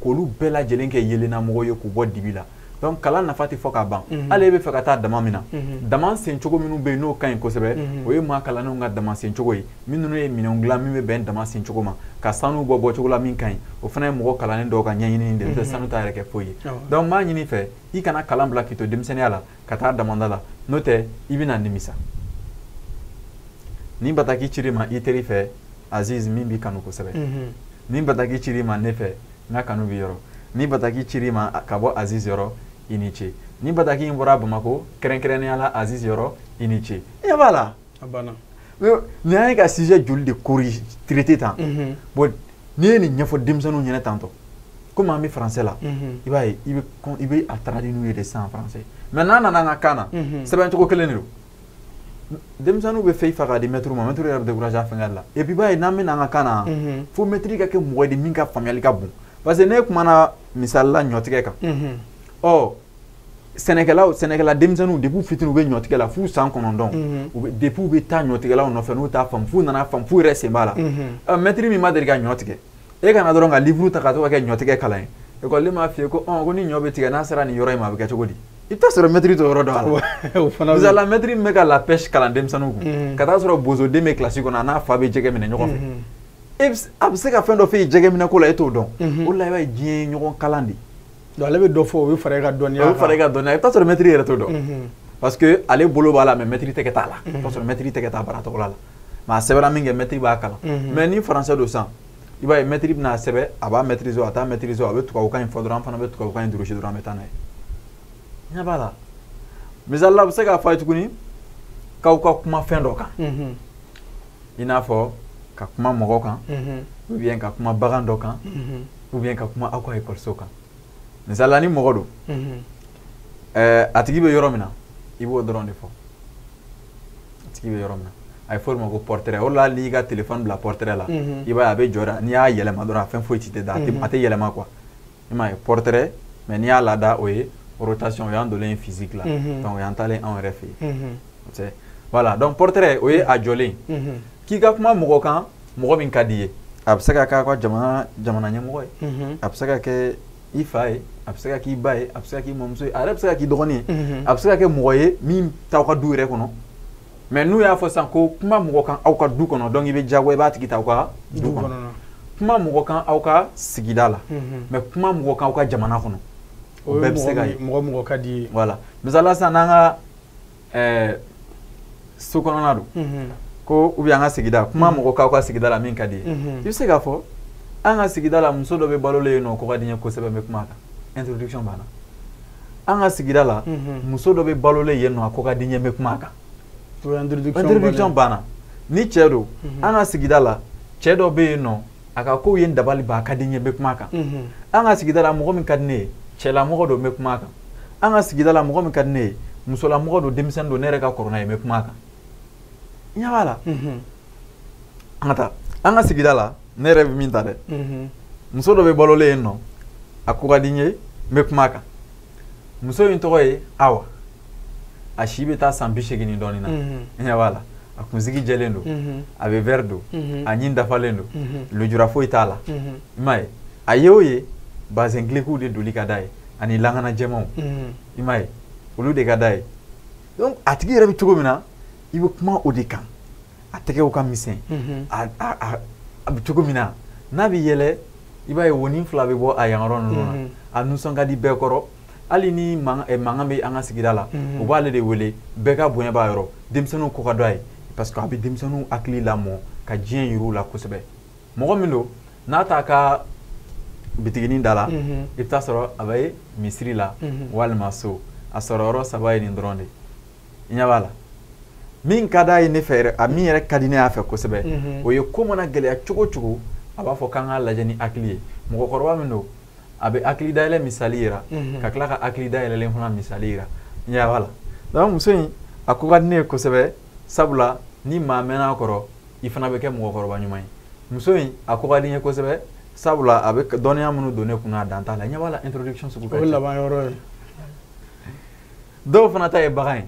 k'olu bɛɛ lajɛlen kɛ yeelennamɔgɔ ye k'u bɔ dibi la. Donc kalan nafa tɛ fɔ ka ban. Hali e bɛ fɛ ka taa dama min na, dama sen cogo minnu bɛ yen n'o ka ɲi kosɛbɛ, o ye maa kalannenw ka dama sen cogo ye, minnu ye minɛnw dilan min bɛ bɛn dama sen cogo ma, ka sanu bɔ bɔcogo la min ka ɲi, o fana ye mɔgɔ kalannen dɔw ka ɲɛɲini de ye, n'o tɛ sanu t'a yɛrɛ kɛ foyi ye. Donc n b'a ɲini fɛ i kana kalan bila k'i to denmisɛnninya la ka taa damanda la, n'o tɛ i bɛna nimisa. Ni bataki cir'i ma i teri fɛ Aziz min b'i kanu kosɛbɛ, ni bataki cir'i ma ne fɛ n ka kanu b'i yɔrɔ, ni bataki cir'i ma ka bɔ Aziz yɔrɔ, i ni ce. Ni bataki in bɔra Bamakɔ kɛrɛnkɛrɛnnenya la Aziz yɔrɔ, i ni ce. I ɲɛ b'a la. A banna. Nin y'an ye ka sujet joli de corriger traiter tan. Bon n'i ye nin ɲɛfɔ denmisɛnninw ɲɛna tantɔ, komi an bɛ français la, i b'a ye i bɛ a traduire n'u ye de sisan en français. Mais n'an nana an ka kan na, sɛbɛn cogo kelen de don. Denmisɛnninw bɛ fɛn fa k'a di maître ma, maître yɛrɛ bɛ décourager a fɛngɛ la. Et puis i b'a ye n'an bɛ na an ka kan na, fo maître ka kɛ mɔgɔ ye de min ka faamuyali ka bon. Parce que ne kumana misali la ɲɔtigɛ kan. Ɔ sɛnɛkɛla denmisɛnninw depuis fitinin u bɛ ɲɔtigɛ la f'u san 9, u bɛ depuis u bɛ taa ɲɔtigɛlaw nɔfɛ n'u t'a faamu f'u nana faamu f'u yɛrɛ sen b'a la. Maître min ma deli ka ɲɔ tigɛ, e kana dɔrɔn ka livre ta ka to ka kɛ ɲɔtigɛ kalan ye. Ekɔliden b'a f'i ye ko ko ni ɲɔ bɛ tigɛ n'a sera nin yɔrɔ in ma a bɛ kɛ cogo di? I bɛ taa sɔrɔ maître t'o yɔrɔ dɔn a la. Misali la maître min bɛ ka la pêche kalan denmisɛnninw kun, ka taa sɔrɔ bozoden bɛ kilasi kɔnɔ a n'a fa bɛ jɛgɛ minɛ ɲɔgɔn fɛ. A bɛ se ka fɛn dɔ f'e ye jɛgɛ minɛ ko la e t'o dɔn. O de la i b'a ye diɲɛ ye ɲɔgɔn kalan de. Donc ale bɛ dɔ fɔ o bɛ fara e ka dɔnniya kan. O bɛ fara e ka dɔnniya, i bɛ taa sɔrɔ maître yɛrɛ t'o dɔn. Parce que ale bolo b'a la mais maître tɛgɛ t'a la. I bɛ taa sɔrɔ maître tɛgɛ t'a bara tɔgɔ la. Mais a sɛbɛnna min kɛ maître b'a kalan. Mais ni français don sisan, i b'a ye maître bɛna sɛbɛn, a b'a maîtriser a t'a maîtriser, a bɛ tubabukan in fɔ dɔrɔn, an fana bɛ tubabukan in durusi dɔrɔn an bɛ taa n'a ye. Ɲɛ b'a la. Misali la a bɛ se k'a fɔ a ye tuguni k'aw ka kuma fɛn dɔ kan. I n'a fɔ ka kuma mɔgɔ kan, ou bien ka kuma bagan dɔ kan, ou bien ka kuma aw ka ekɔliso kan. Misali la ni mɔgɔ don, a tigi bɛ yɔrɔ min na, i b'o dɔrɔn de fɔ. A tigi bɛ yɔrɔ min na. A ye fɔ o ma ko portrait. O la hali n'i ka téléphone bila portrait la, i b'a ye a bɛ jɔ, n'i y'a yɛlɛma dɔrɔn a fɛn foyi ti tɛ da, a tɛ yɛlɛma quoi. I m'a ye, portrait. Mais n'i y'a lada, o ye rotation, o y'an donnen physique la. Donc o y'an taalen anw yɛrɛ fɛ yen. Voilà, donc portrait o ye a jɔlen. K'i ka kuma mɔgɔ kan, mɔgɔ min ka di i ye. A bɛ se ka k'a ka jamana ɲɛmɔgɔ ye, a bɛ se ka kɛ i fa ye, a bɛ se ka k'i ba ye, a bɛ se ka k'i mɔmuso ye, a yɛrɛ bɛ se ka k'i dɔgɔnin ye, a bɛ se ka kɛ mɔgɔ ye min t'aw ka du yɛrɛ kɔnɔ. Mais n'u y'a fɔ sisan ko kuma mɔgɔ kan aw ka du kɔnɔ, donc i bɛ diyagoya i b'a tigi ta aw ka du kɔnɔ. Kuma mɔgɔ kan aw ka sigida la, mais kuma mɔgɔ kan aw ka jamana kɔnɔ, o bɛɛ bɛ se ka ye. Mɔgɔ ka di ye. Voilà, misali la sisan n'an ka so kɔnɔna don, ko ou bien an ka sigida, kuma mɔgɔ k'aw ka sigida la min ka di ye, i bɛ se k'a fɔ an ka sigida la muso dɔ bɛ balolen yen nɔ, ko ka di n ye kosɛbɛ, n bɛ kuma a kan. Introduction banna. An ka sigida la muso dɔ bɛ balolen yen nɔ, a ko ka di n ye, n bɛ kuma a kan. Introduction banna. Ni cɛ don, an ka sigida la cɛ dɔ bɛ yen nɔ, a ka kow ye n dabali ban, a ka di n ye, n bɛ kuma a kan. An ka sigida la mɔgɔ min ka di ne ye, cɛlamɔgɔ don, n bɛ kuma a kan. An ka sigida la mɔgɔ min ka di ne ye, musolamɔgɔ don, denmisɛnnin don, ne yɛrɛ ka kɔrɔ n'a ye, n bɛ kuma a kan. I ɲɛ b'a la. An ka taa an ka sigida la, ne yɛrɛ bɛ min ta dɛ, muso dɔ bɛ balolen yen nɔ, a ko ka di n ye, n bɛ kuma a kan. Muso in tɔgɔ ye Awa, a si bɛ taa san 80 ni dɔɔnin na. I ɲɛ b'a la, a kunsigi jɛlen don, a bɛ verre don, a ɲin dafalen don, lujura foyi t'a la. I m'a ye, a ye o ye bazɛn gilekuw de doli ka d'a ye ani lakana jɛmanw. I m'a ye, olu de ka d'a ye. Donc a tigi yɛrɛ bɛ cogo min na, i bɛ kuma o de kan. A tɛgɛw ka misɛn, a bɛ cogo min na, n'a bɛ yɛlɛ, i b'a ye wonin fila bɛ bɔ a yan yɔrɔ ninnu na. A nisɔn ka di bɛɛ kɔrɔ. Hali ni mankan bɛ an ka sigida la, u b'ale de wele, bɛɛ ka bonya b'a yɔrɔ, denmisɛnninw ko ka d'a ye, parce que a bɛ denmisɛnninw hakili lamɔ ka diɲɛ yir'u la kosɛbɛ. Mɔgɔ min don, n'a t'a ka bitiginin da la, i bɛ taa sɔrɔ a bɛ misiri la walima so. A sɔrɔ yɔrɔ saba ye nin dɔrɔn de. I ɲɛ b'a la. Min ka d'a ye ne fɛ yɛrɛ, a min yɛrɛ ka di ne y'a fɛ kosɛbɛ, o ye ko mana gɛlɛya cogo o cogo, a b'a fɔ k'an k'a lajɛ ni hakili ye. Mɔgɔkɔrɔba min don, a bɛ hakili dayɛlɛ misali yira, ka tila ka hakili dayɛlɛlen fana misali yira. I ɲɛ b'a la. Donc muso in, a ko ka di ne ye kosɛbɛ, sabula ni maa mɛnna a kɔrɔ, i fana bɛ kɛ mɔgɔkɔrɔba ɲuman ye. Muso in, a ko ka di n ye kosɛbɛ, sabula a bɛ dɔnniya minnu don ne kunna, a dan t'a la. I ɲɛ b'a la, introduction sugu ka ca. O ye laban yɔrɔ ye. Dɔw fana ta ye bagan ye.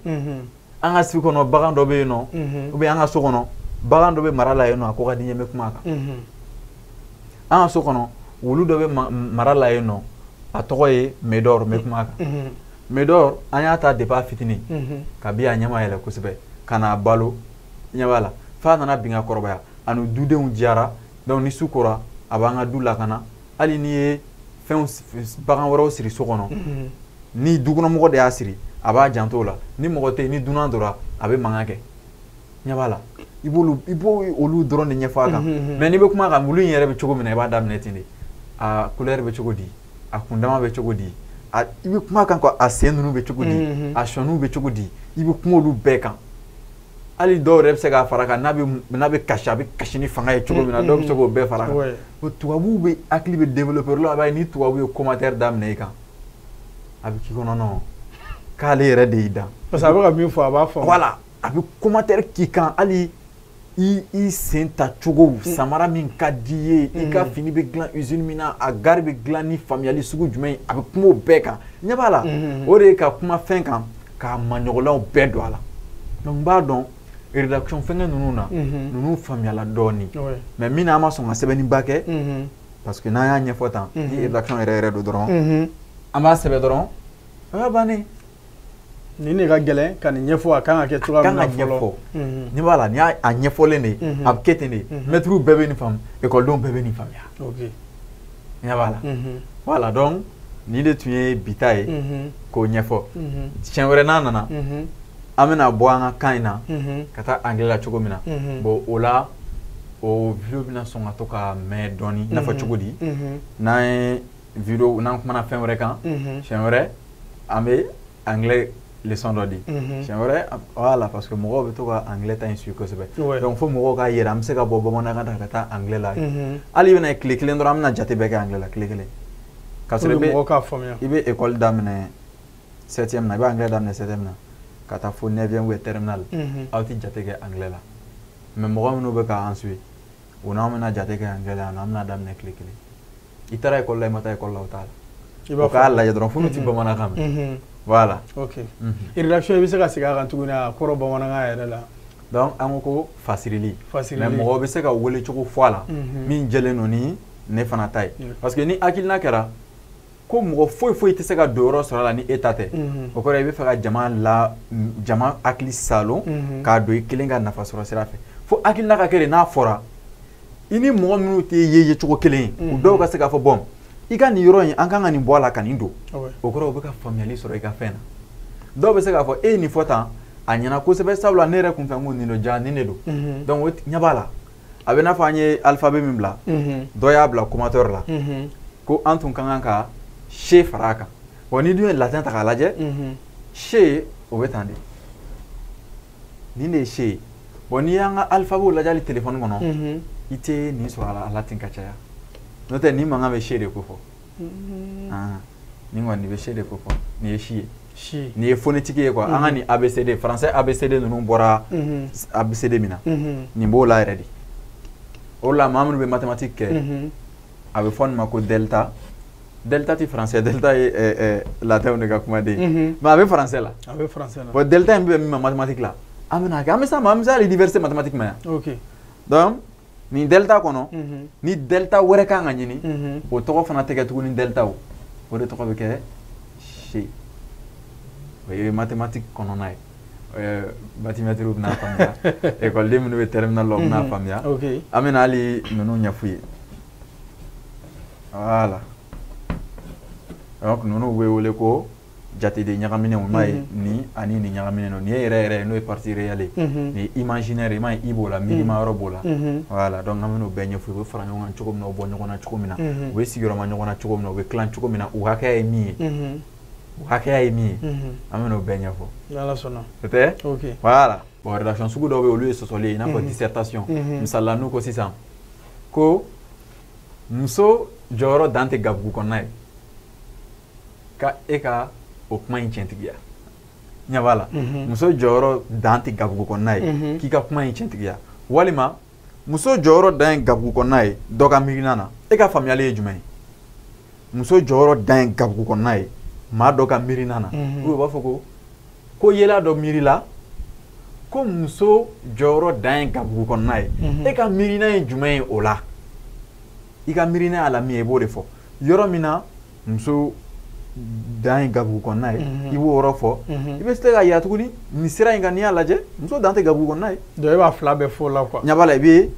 An ka su kɔnɔ bagan dɔ bɛ yen nɔ, ou bien an ka so kɔnɔ bagan dɔ bɛ mara la yen nɔ, a ko ka di n ye, n bɛ kuma a kan. An ka so kɔnɔ wulu dɔ bɛ mara la yen nɔ, a tɔgɔ ye Medor, n bɛ kuma a kan. Medor, an y'a ta depuis a fitinin, kabi a ɲɛ ma yɛlɛ kosɛbɛ, ka n'a balo, ɲɛ b'a la, f'a nana bin ka kɔrɔbaya, a ni dudenw diyara. Donc ni su kora, a b'an ka du lakana. Hali n'i ye fɛnw bagan wɛrɛw siri so kɔnɔ, ni dukɔnɔmɔgɔ de y'a siri, a b'a janto o la. Ni mɔgɔ tɛ yen, ni dunan donna, a bɛ mankan kɛ. Ɲɛ b'a la, i b'o olu dɔrɔn de ɲɛfɔ a kan. Mais n'i bɛ kuma a kan, wulu in yɛrɛ bɛ cogo min na, i b'a daminɛ ten de. A couleur bɛ cogo di, a kundama bɛ cogo di, i bɛ kuma a kan quoi, a sen ninnu bɛ cogo di, a sɔnniw bɛ cogo di, i bɛ kuma olu bɛɛ kan. Hali dɔw yɛrɛ bɛ se k'a fara kan, n'a bɛ kasi, a bɛ kasi ni fanga ye cogo min na, dɔw bɛ se k'o bɛɛ fara kan. Tubabuw bɛ hakili bɛ développer la, a b'a ye ni tubabu ye commentaire daminɛ i kan, a bɛ k'i kɔnɔ nɔ k'ale yɛrɛ de y'i dan. Parce que a bɛ ka min fɔ, a b'a faamu. Voilà, a bɛ commentaire k'i kan, hali i sen ta cogo, samara min ka di i ye, i ka fini bɛ dilan usine min na, a gari bɛ dilan ni faamuyali sugu jumɛn ye, a bɛ kuma o bɛɛ kan. Ɲɛ b'a la, o de ye ka kuma fɛn kan k'a maɲɔgɔnlaw bɛɛ don a la. Donc n b'a dɔn rédaction fɛnkɛ ninnu na, ninnu faamuyala dɔɔnin. Mais min na an ma sɔn ka sɛbɛnniba kɛ, parce que n'an y'a ɲɛfɔ tan, ni rédaction yɛrɛ yɛrɛ don dɔrɔn, an b'a sɛbɛn dɔrɔn, o y'a bannen. Nin de ka gɛlɛn ka nin ɲɛfɔ, a kan ka kɛ cogoya min na fɔlɔ. N'i b'a la, n'i y'a ɲɛfɔlen de, a bɛ kɛ ten de. Mɛtiriw bɛɛ bɛ nin faamu, ekɔlidenw bɛɛ bɛ nin faamuya. Ɲɛ b'a la. Voilà, donc nin de tun ye bi ta ye k'o ɲɛfɔ. Siɲɛ wɛrɛ n'a nana, an bɛna bɔ an ka kan in na ka taa anglais la cogo min na. Bon, o la, o vidéo bɛna sɔn ka to ka mɛn dɔɔnin, i n'a fɔ cogo di, n'an ye vidéo, n'an kumana fɛn wɛrɛ kan, siɲɛ wɛrɛ an bɛ anglais leçon dɔ di. Siɲɛ wɛrɛ, voilà, parce que mɔgɔw bɛ to ka anglais ta in suit kosɛbɛ. Donc fo mɔgɔw k'a yɛrɛ, an bɛ se ka bɔ bamanankan na ka taa anglais la. Hali i bɛna tile kelen dɔrɔn, an bɛna jate bɛɛ kɛ anglais la tile kelen. Ka sɔrɔ i bɛ école daminɛ 7e na, i bɛ anglais daminɛ 7e na, ka taa fo 9e ou terminale, aw tɛ jate kɛ anglais la. Mais mɔgɔ minnu bɛ k'an suit, o n'anw bɛna jate kɛ yan gɛlɛya, an bɛna daminɛ tile kelen. I taara école la, i ma taa école la, o t'a la. O k'a lajɛ dɔrɔn fo n'u ti bamanankan mɛn. Voilà. Ok. Rédaction, i bɛ se ka segin a kan tuguni, a kɔrɔ bamanankan yɛrɛ la. Donc an ko fasirili. Mais mɔgɔ bɛ se ka wele cogo fɔ a la min jɛlen don ni ne fana ta ye. Parce que ni hakilina kɛra ko mɔgɔ foyi foyi tɛ se ka don yɔrɔ sɔrɔ a la ni e ta tɛ, o kɔrɔ i bɛ fɛ ka jama la, jama hakili salon k'a don i kelen ka nafa sɔrɔ sira fɛ. Fo hakilina ka kɛ de, n'a fɔra i ni mɔgɔ minnu tɛ ye cogo kelen ye, u dɔw ka se k'a fɔ bɔn i ka nin yɔrɔ in, an kan ka nin bɔ a la ka nin don. O kɔrɔ u bɛ ka faamuyali sɔrɔ i ka fɛn na. Dɔw bɛ se k'a fɔ e ye nin fɔ tan, a ɲɛna kosɛbɛ, sabula ne yɛrɛ kun fɛ ko nin don, ja nin de don. Donc o ɲɛ b'a la, a bɛ n'a fɔ an ye alphabet min bila, dɔ y'a bila commentaire la ko an tun ka kan ka se fara a kan. Bon, n'i dun ye latin ta k'a lajɛ, se o bɛ tan de, nin de ye se ye. Bon, n'i y'an ka alphabet lajɛ hali téléphone kɔnɔ, i tɛ nin sɔrɔ a la, a latin ka caya. N'o tɛ nin mankan bɛ se de ko fɔ. Nin kɔni nin bɛ se de ko fɔ, nin ye si ye. Nin ye phonétique ye quoi. An ka nin ABCD, français ABCD ninnu bɔra ABCD min na, nin b'o la yɛrɛ de. O la maa minnu bɛ mathématique kɛ, a bɛ fɔ nin ma ko delta. Delta tɛ français, delta ye latin de ka kumaden ye, mais a bɛ français la. A bɛ français la. Bon, delta in bɛ min ma mathématique la, an bɛna kɛ, an bɛ s'a ma, an bɛ se hali université mathématique ma yan. Donc nin delta kɔnɔ, ni delta wɛrɛ kan ka ɲini, o tɔgɔ fana tɛ kɛ tuguni delta, o o de tɔgɔ bɛ kɛ se. O ye mathématique kɔnɔna ye. Mathématique bɛna faamuya, ekɔliden minnu bɛ terminal la, u bɛna faamuya. An bɛna hali ninnu ɲɛf'u ye. Voilà. Donc ninnu bɛ wele ko jateden ɲagaminenw. I m'a ye, nin ani nin ɲagaminen don. Nin ye yɛrɛ yɛrɛ ye, n'o ye partie réelle ye. Nin ye imaginaire ye, i m'a ye, i b'o la, miirima yɔrɔ b'o la. Voilà, donc an bɛn'o bɛɛ ɲɛf'u ye, u bɛ fara ɲɔgɔn kan cogo min na, u bɔ ɲɔgɔn na cogo min na, u bɛ sigiyɔrɔma ɲɔgɔn na cogo min na, u bɛ tilan cogo min na, u hakɛya ye min ye. U hakɛya ye min ye, an bɛn'o bɛɛ ɲɛfɔ. N'Ala sɔnna. O tɛ? Voilà. Bon, rédaction sugu dɔw bɛ yen, olu ye sɔsɔli ye, i n'a fɔ dissertation. Misali la, n'u ko sisan ko muso jɔyɔrɔ dan tɛ gabugu kɔnɔna ye, ka e ka o kuma in tiɲɛtigiya. Ɲɛ b'a la, muso jɔyɔrɔ dan tɛ gabugu kɔnɔna ye, k'i ka kuma in tiɲɛtigiya. Walima muso jɔyɔrɔ dan ye gabugu kɔnɔna ye, dɔ ka miirina na, e ka faamuyali ye jumɛn ye? Muso jɔyɔrɔ dan ye gabugu kɔnɔna ye, maa dɔ ka miirina na, u b'a fɔ ko yela dɔ miiri la ko muso jɔyɔrɔ dan ye gabugu kɔnɔna ye, e ka miirina ye jumɛn ye o la? I ka miirina y'a la min ye, i b'o de fɔ. Yɔrɔ min na muso dan ye gabugu kɔnɔna ye, i b'o yɔrɔ fɔ. I bɛ se k'a yira tuguni nin sira in kan, n'i y'a lajɛ, muso dan tɛ gabugu kɔnɔna ye. Donc e b'a fila bɛɛ fɔ o la quoi. Ɲɛ b'a la, i bɛ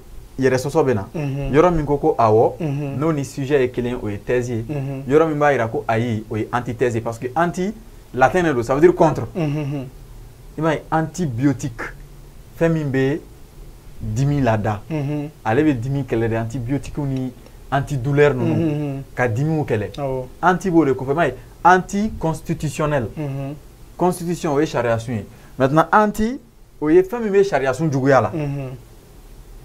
yɛrɛ sɔsɔ bɛ na. Yɔrɔ min ko awɔ, n'o ni sujet ye kelen, o ye thèse ye. Yɔrɔ min b'a yira ko ayi, o ye antithèse ye, parce que anti latin de don, ça veut dire contre. I m'a ye, antibiotique, fɛn min bɛ dimi lada, ale bɛ dimi kɛlɛ de, antibiotique ni antidouleur ninnu ka dimiw kɛlɛ. Anti b'o de kɔfɛ, i m'a ye, anticonstitutionnel. Constitution o ye sariya sun ye. Maintenant anti o ye fɛn min bɛ sariya sun juguya la.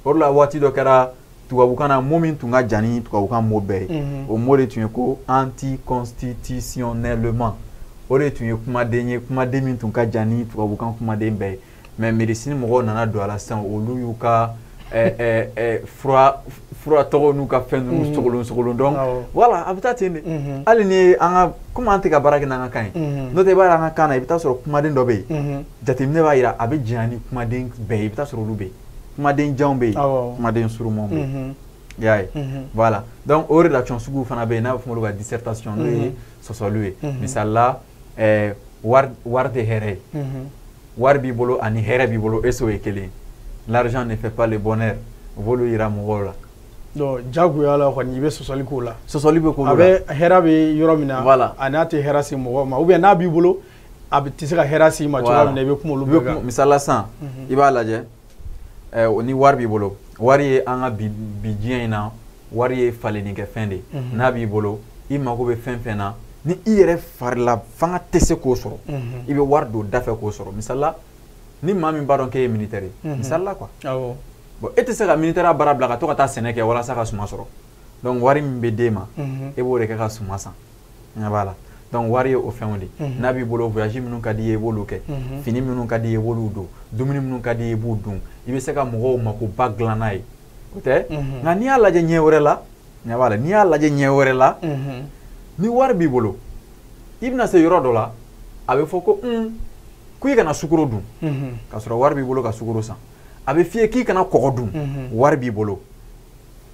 O de la waati dɔ kɛra tubabukan na, mot min tun ka jan ni tubabukan mot bɛɛ ye, o mot de tun ye ko anticonstitutionnellement. O de tun ye kumaden ye, kumaden min tun ka jan ni tubabukan kumaden bɛɛ ye. Mais médecine mɔgɔw nana don a la sisan, olu y'u ka fura tɔgɔw n'u ka fɛn ninnu sogolon sogolon. Donc voilà, a bɛ taa ten de. Hali ni an ka komi an tɛ ka baara kɛ n'an ka kan ye, n'o tɛ i b'a ye an ka kan na, i bɛ taa sɔrɔ kumaden dɔ bɛ yen, jateminɛ b'a jira a bɛ janya ni kumaden bɛɛ ye, i bɛ taa sɔrɔ olu bɛ yen. Kumaden janw bɛ yen, kumaden surumanw bɛ yen. I y'a ye, voilà. Donc o rédaction suguw fana bɛ yen, n'a bɛ fɔ olu ka dissertation, n'o ye sɔsɔliw ye. Misali la, wari tɛ hɛrɛ ye. Wari b'i bolo ani hɛrɛ b'i bolo, est-ce que o ye kelen ye? L'argent ne fait pas le bonheur. U b'olu yira mɔgɔw la. Donc jagoya la kɔni, i bɛ sɔsɔli k'o la. Sɔsɔli bɛ k'o la. A bɛ hɛrɛ bɛ yɔrɔ min na, voilà, a n'a tɛ hɛrɛ se mɔgɔ ma, ou bien n'a b'i bolo, a bɛ tɛ se ka hɛrɛ s'i ma cogoya min na, i bɛ kuma olu bɛɛ kan. Misali la sisan, i b'a lajɛ, ni wari b'i bolo, wari ye an ka bi diɲɛ in na, wari ye falenni kɛ fɛn de ye. N'a b'i bolo, i mago bɛ fɛn fɛn na, ni i yɛrɛ farila fanga tɛ se k'o sɔrɔ, i bɛ wari don da fɛ k'o sɔrɔ. Misali la, ni maa min b'a dɔn k'e ye militaire ye, misali la quoi. Bon, e tɛ se ka militaire baara bila ka to ka taa sɛnɛ kɛ walasa ka suma sɔrɔ. Donc wari min bɛ d'e ma, e b'o de kɛ ka suma san. Ɲɛ b'a la. Donc wari ye o fɛnw de. N'a b'i bolo, voyage minnu ka di i ye, i b'olu kɛ, fini minnu ka di i ye, i b'olu don, dumuni minnu ka di i ye, i b'u dun, i bɛ se ka mɔgɔw makoba dilan n'a ye, o tɛ. Nka n'i y'a lajɛ ɲɛ wɛrɛ la, ɲɛ b'a la, n'i y'a lajɛ ɲɛ wɛrɛ la, ni wari b'i bolo, i bɛna se yɔrɔ dɔ la, a bɛ fɔ ko ko i kana sukaro dun, k'a sɔrɔ wari b'i bolo ka sukaro san. A bɛ f'i ye k'i kana kɔgɔ dun, wari b'i bolo.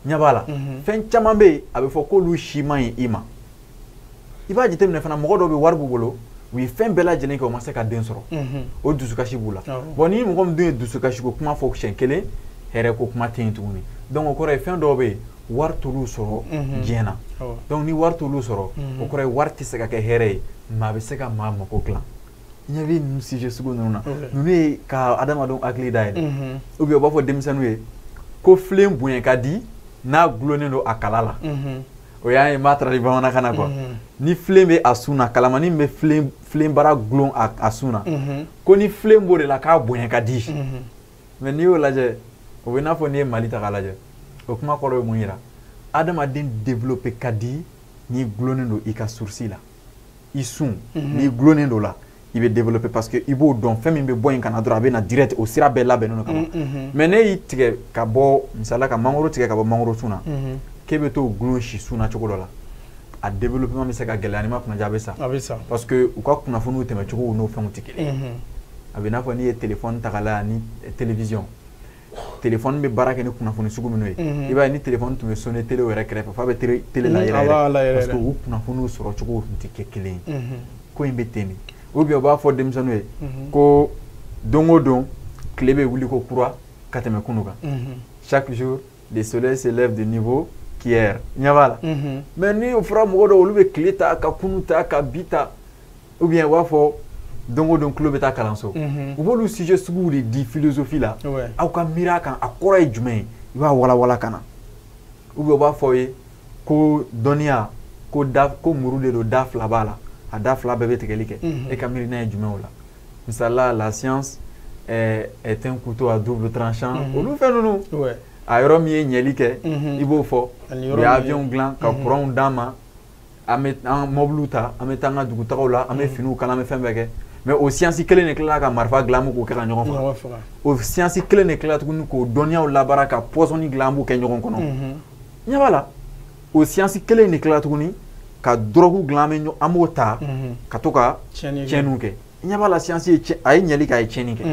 Ɲɛ b'a la, fɛn caman bɛ yen, a bɛ fɔ k'olu si man ɲi i ma. I b'a jateminɛ fana, mɔgɔ dɔw bɛ, wari b'u bolo, u ye fɛn bɛɛ lajɛlen kɛ, u ma se ka den sɔrɔ, o dusukasi b'u la. Bon, ni mɔgɔ min dun ye dusukasi ko kuma fɔ siɲɛ kelen, hɛrɛ ko kuma tɛ yen tuguni. Donc o kɔrɔ ye fɛn dɔw bɛ yen, wari t'olu sɔrɔ diɲɛ na. Donc ni wari t'olu sɔrɔ, o kɔrɔ ye wari tɛ se ka kɛ hɛrɛ ye, mais a bɛ se ka maa mako dilan. I ɲɛ bɛ ninnu sujet sugu ninnu na, ninnu ye ka adamadenw hakili dayɛlɛ. Ou bien u b'a fɔ denmisɛnninw ye ko filen bonya ka di n'a gulonnen don a kala la. O y'an ye, n b'a traduit bamanankan na quoi. Ni filen bɛ a sun na, kalamani min bɛ filen bara gulon a sun na, ko ni filen b'o de la, k'a bonya ka di. Mais n'i y'o lajɛ, o bɛ n'a fɔ n'i ye Mali ta k'a lajɛ, o kuma kɔrɔ ye mun yira? Adamaden développé ka di n'i gulonnen don i ka source la, i sun, n'i gulonnen don la, i bɛ développer, parce que i b'o dɔn, fɛn min bɛ bɔ yen ka na dɔrɔn, a bɛ na direct, o sira bɛɛ labɛnnen don ka ban. Mais ne y'i tigɛ ka bɔ, misali la, ka mangoro tigɛ ka bɔ mangoro sun na, k'e bɛ t'o gulon si sun na cogo dɔ la, a développement bɛ se ka gɛlɛya, n'i ma kunnaja, a bɛ sa. A bɛ sa. Parce que u ka kunnafoniw tɛmɛcogo n'o fɛnw tɛ kelen ye. A bɛ i n'a fɔ n'i ye téléphone ta k'a lajɛ ani télévision, téléphone bɛ baara kɛ ni kunnafoni sugu minnu ye, i b'a ye ni téléphone tun bɛ sonner télé yɛrɛ kɛrɛfɛ, f'a bɛ télé la yɛrɛ yɛrɛ, parce que u kunnafoniw sɔrɔ cogo tun tɛ kɛ kelen ye. Ko in bɛ ten de. Ou bien u b'a fɔ denmisɛnninw ye ko don o don tile bɛ wuli ko kura ka tɛmɛ kunun kan, chaque jour le soleil se lève de nouveau qu'hier. Ɲɛ b'a la. Mais ni o fɔra mɔgɔ dɔw, olu bɛ tile ta ka kunun ta ka bi ta. Ou bien u b'a fɔ don o don tulo bɛ taa kalanso. U b'olu sujet suguw de di philosophie la, aw ka miiri a kan, a kɔrɔ ye jumɛn ye, i b'a walawala ka na. Ou bien u b'a fɔ aw ye ko dɔnniya ko da ko muru de don, da fila b'a la, a da fila bɛɛ bɛ tigɛli kɛ. E ka miirina ye jumɛn o la? Misali la, la science est un couteau à double tranchant. Olu fɛn ninnu, a yɔrɔ min ye ɲɛli kɛ, i b'o fɔ. U ye avion dilan ka courant d'an ma, an bɛ an mɔbiliw ta, an bɛ taa an ka dugutagaw la, an bɛ finiw kala, an bɛ fɛn bɛɛ kɛ. Mais o science kelen de tilala ka marifa dilan, an bɛ k'o kɛ ka ɲɔgɔn faga. O science kelen de tilala tuguni k'o dɔnniyaw labaara ka poison dilan, an b'o kɛ ɲɔgɔn kɔnɔ. Ɲɛ b'a la, o science kelen de tilala tuguni ka drogue dilan, an b'o ta ka to ka tiɲɛniw kɛ. Ɲɛ b'a la, science ye a ye ɲɛli kɛ, a ye tiɲɛni kɛ.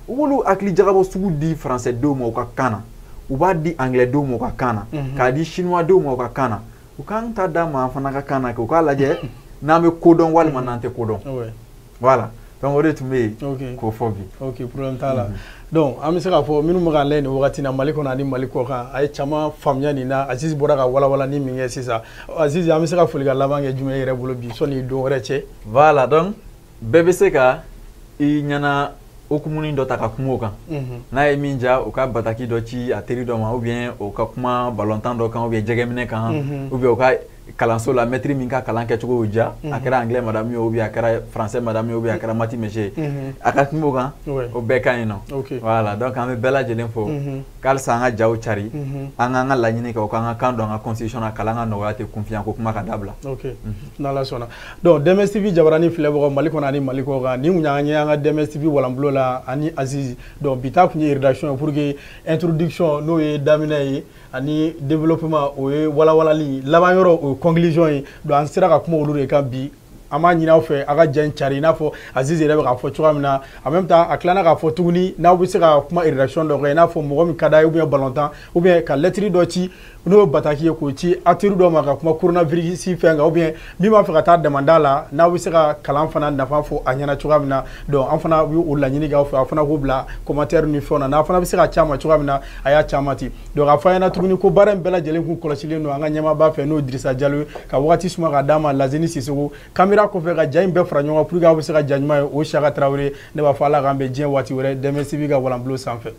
U b'olu hakili jagabɔ sugu di français denw ma u ka kan na, u b'a di anglais denw ma u ka kan na, k'a di chinois denw ma u ka kan na. U k'an ta d'a ma an fana ka kan na kɛ, u k'a lajɛ n'an bɛ ko dɔn walima n'an tɛ ko dɔn. Voilà, donc o de tun bɛ yen k'o fɔ bi. Ok, problème t'a la. Donc an bɛ se k'a fɔ minnu bɛ k'an lajɛ nin wagati na Mali kɔnɔ ani Mali kɔ kan, a ye caman faamuya nin na. Aziz bɔra ka walawala ni min kɛ sisan. Aziz, an bɛ se ka folikan laban kɛ jumɛn yɛrɛ bolo bi sɔnni don wɛrɛ cɛ? Voilà, donc bɛɛ bɛ se ka i ɲɛna hukumu dɔ ta ka kuma o kan. N'a ye min diya, u ka bataki dɔ ci a teri dɔ ma, ou bien o ka kuma balontan dɔ kan, ou bien jɛgɛminɛ kan, ou bien o ka kalanso la maître min ka kalan kɛcogo y'u diya, a kɛra anglais madame ye, ou bien a kɛra français madame ye, ou bien a kɛra maths monsieur ye, a ka kuma o kan, o bɛɛ ka ɲi nɔ. Voilà, donc an bɛ bɛɛ lajɛlen fo k'alisa an ka jaw cari, an k'an ka laɲini kɛ o k'an ka kan don an ka constitution na, kalan ka nɔgɔya tɛ kunfiya ko kuma ka dabila. Ok, n'Ala sɔnna. Donc DMS TV jabarani filɛbagaw Mali kɔnɔ ani Mali kɔ kan, nin kun y'an ye an ka DMS TV walanbulo la ani Aziz. Donc bi ta kun ye rédaction ye pour que introduction, n'o ye daminɛ ye, ani développement, o ye walawalali laban yɔrɔ, o ye conclusion ye. Donc an sera ka kuma olu de kan bi. An b'a ɲini aw fɛ, aw ka ja in cari, i n'a fɔ Aziz yɛrɛ bɛ k'a fɔ cogoya min na. En même temps, a tilala k'a fɔ tuguni, n'aw bɛ se ka kuma rédaction dɔ kɛ, i n'a fɔ mɔgɔ min ka d'a ye, ou bien balontan, ou bien ka lettre dɔ ci, n'o ye bataki ye, k'o ci a teri dɔ ma ka kuma coronavirus fɛn kan, ou bien min b'a fɛ ka taa damanda la, n'aw bɛ se ka kalan fana nafa fɔ a ɲɛna cogoya min na. Donc an fana bɛ o laɲini kɛ aw fɛ, aw fana k'o bila commentaire ni fɛnw na, n'a fana bɛ se ka ci a ma cogoya min na, a y'a caman ten. Donc a fɔ an ɲɛna tuguni ko baara in bɛɛ lajɛlen kun kɔlɔsilen don an ka ɲɛmaaba fɛ, n'o ye Dirisa Jalo ye, ka wagati suma ka d'a ma. Lazini Sisoko caméra kɔfɛ ka ja in bɛɛ fara ɲɔgɔn kan pour que aw bɛ se ka ja ɲuman ye, o Saka Tarawele. Ne b'a fɔ Ala k'an bɛn diɲɛ waati wɛrɛ, DMS TV ka walanbulo sanfɛ.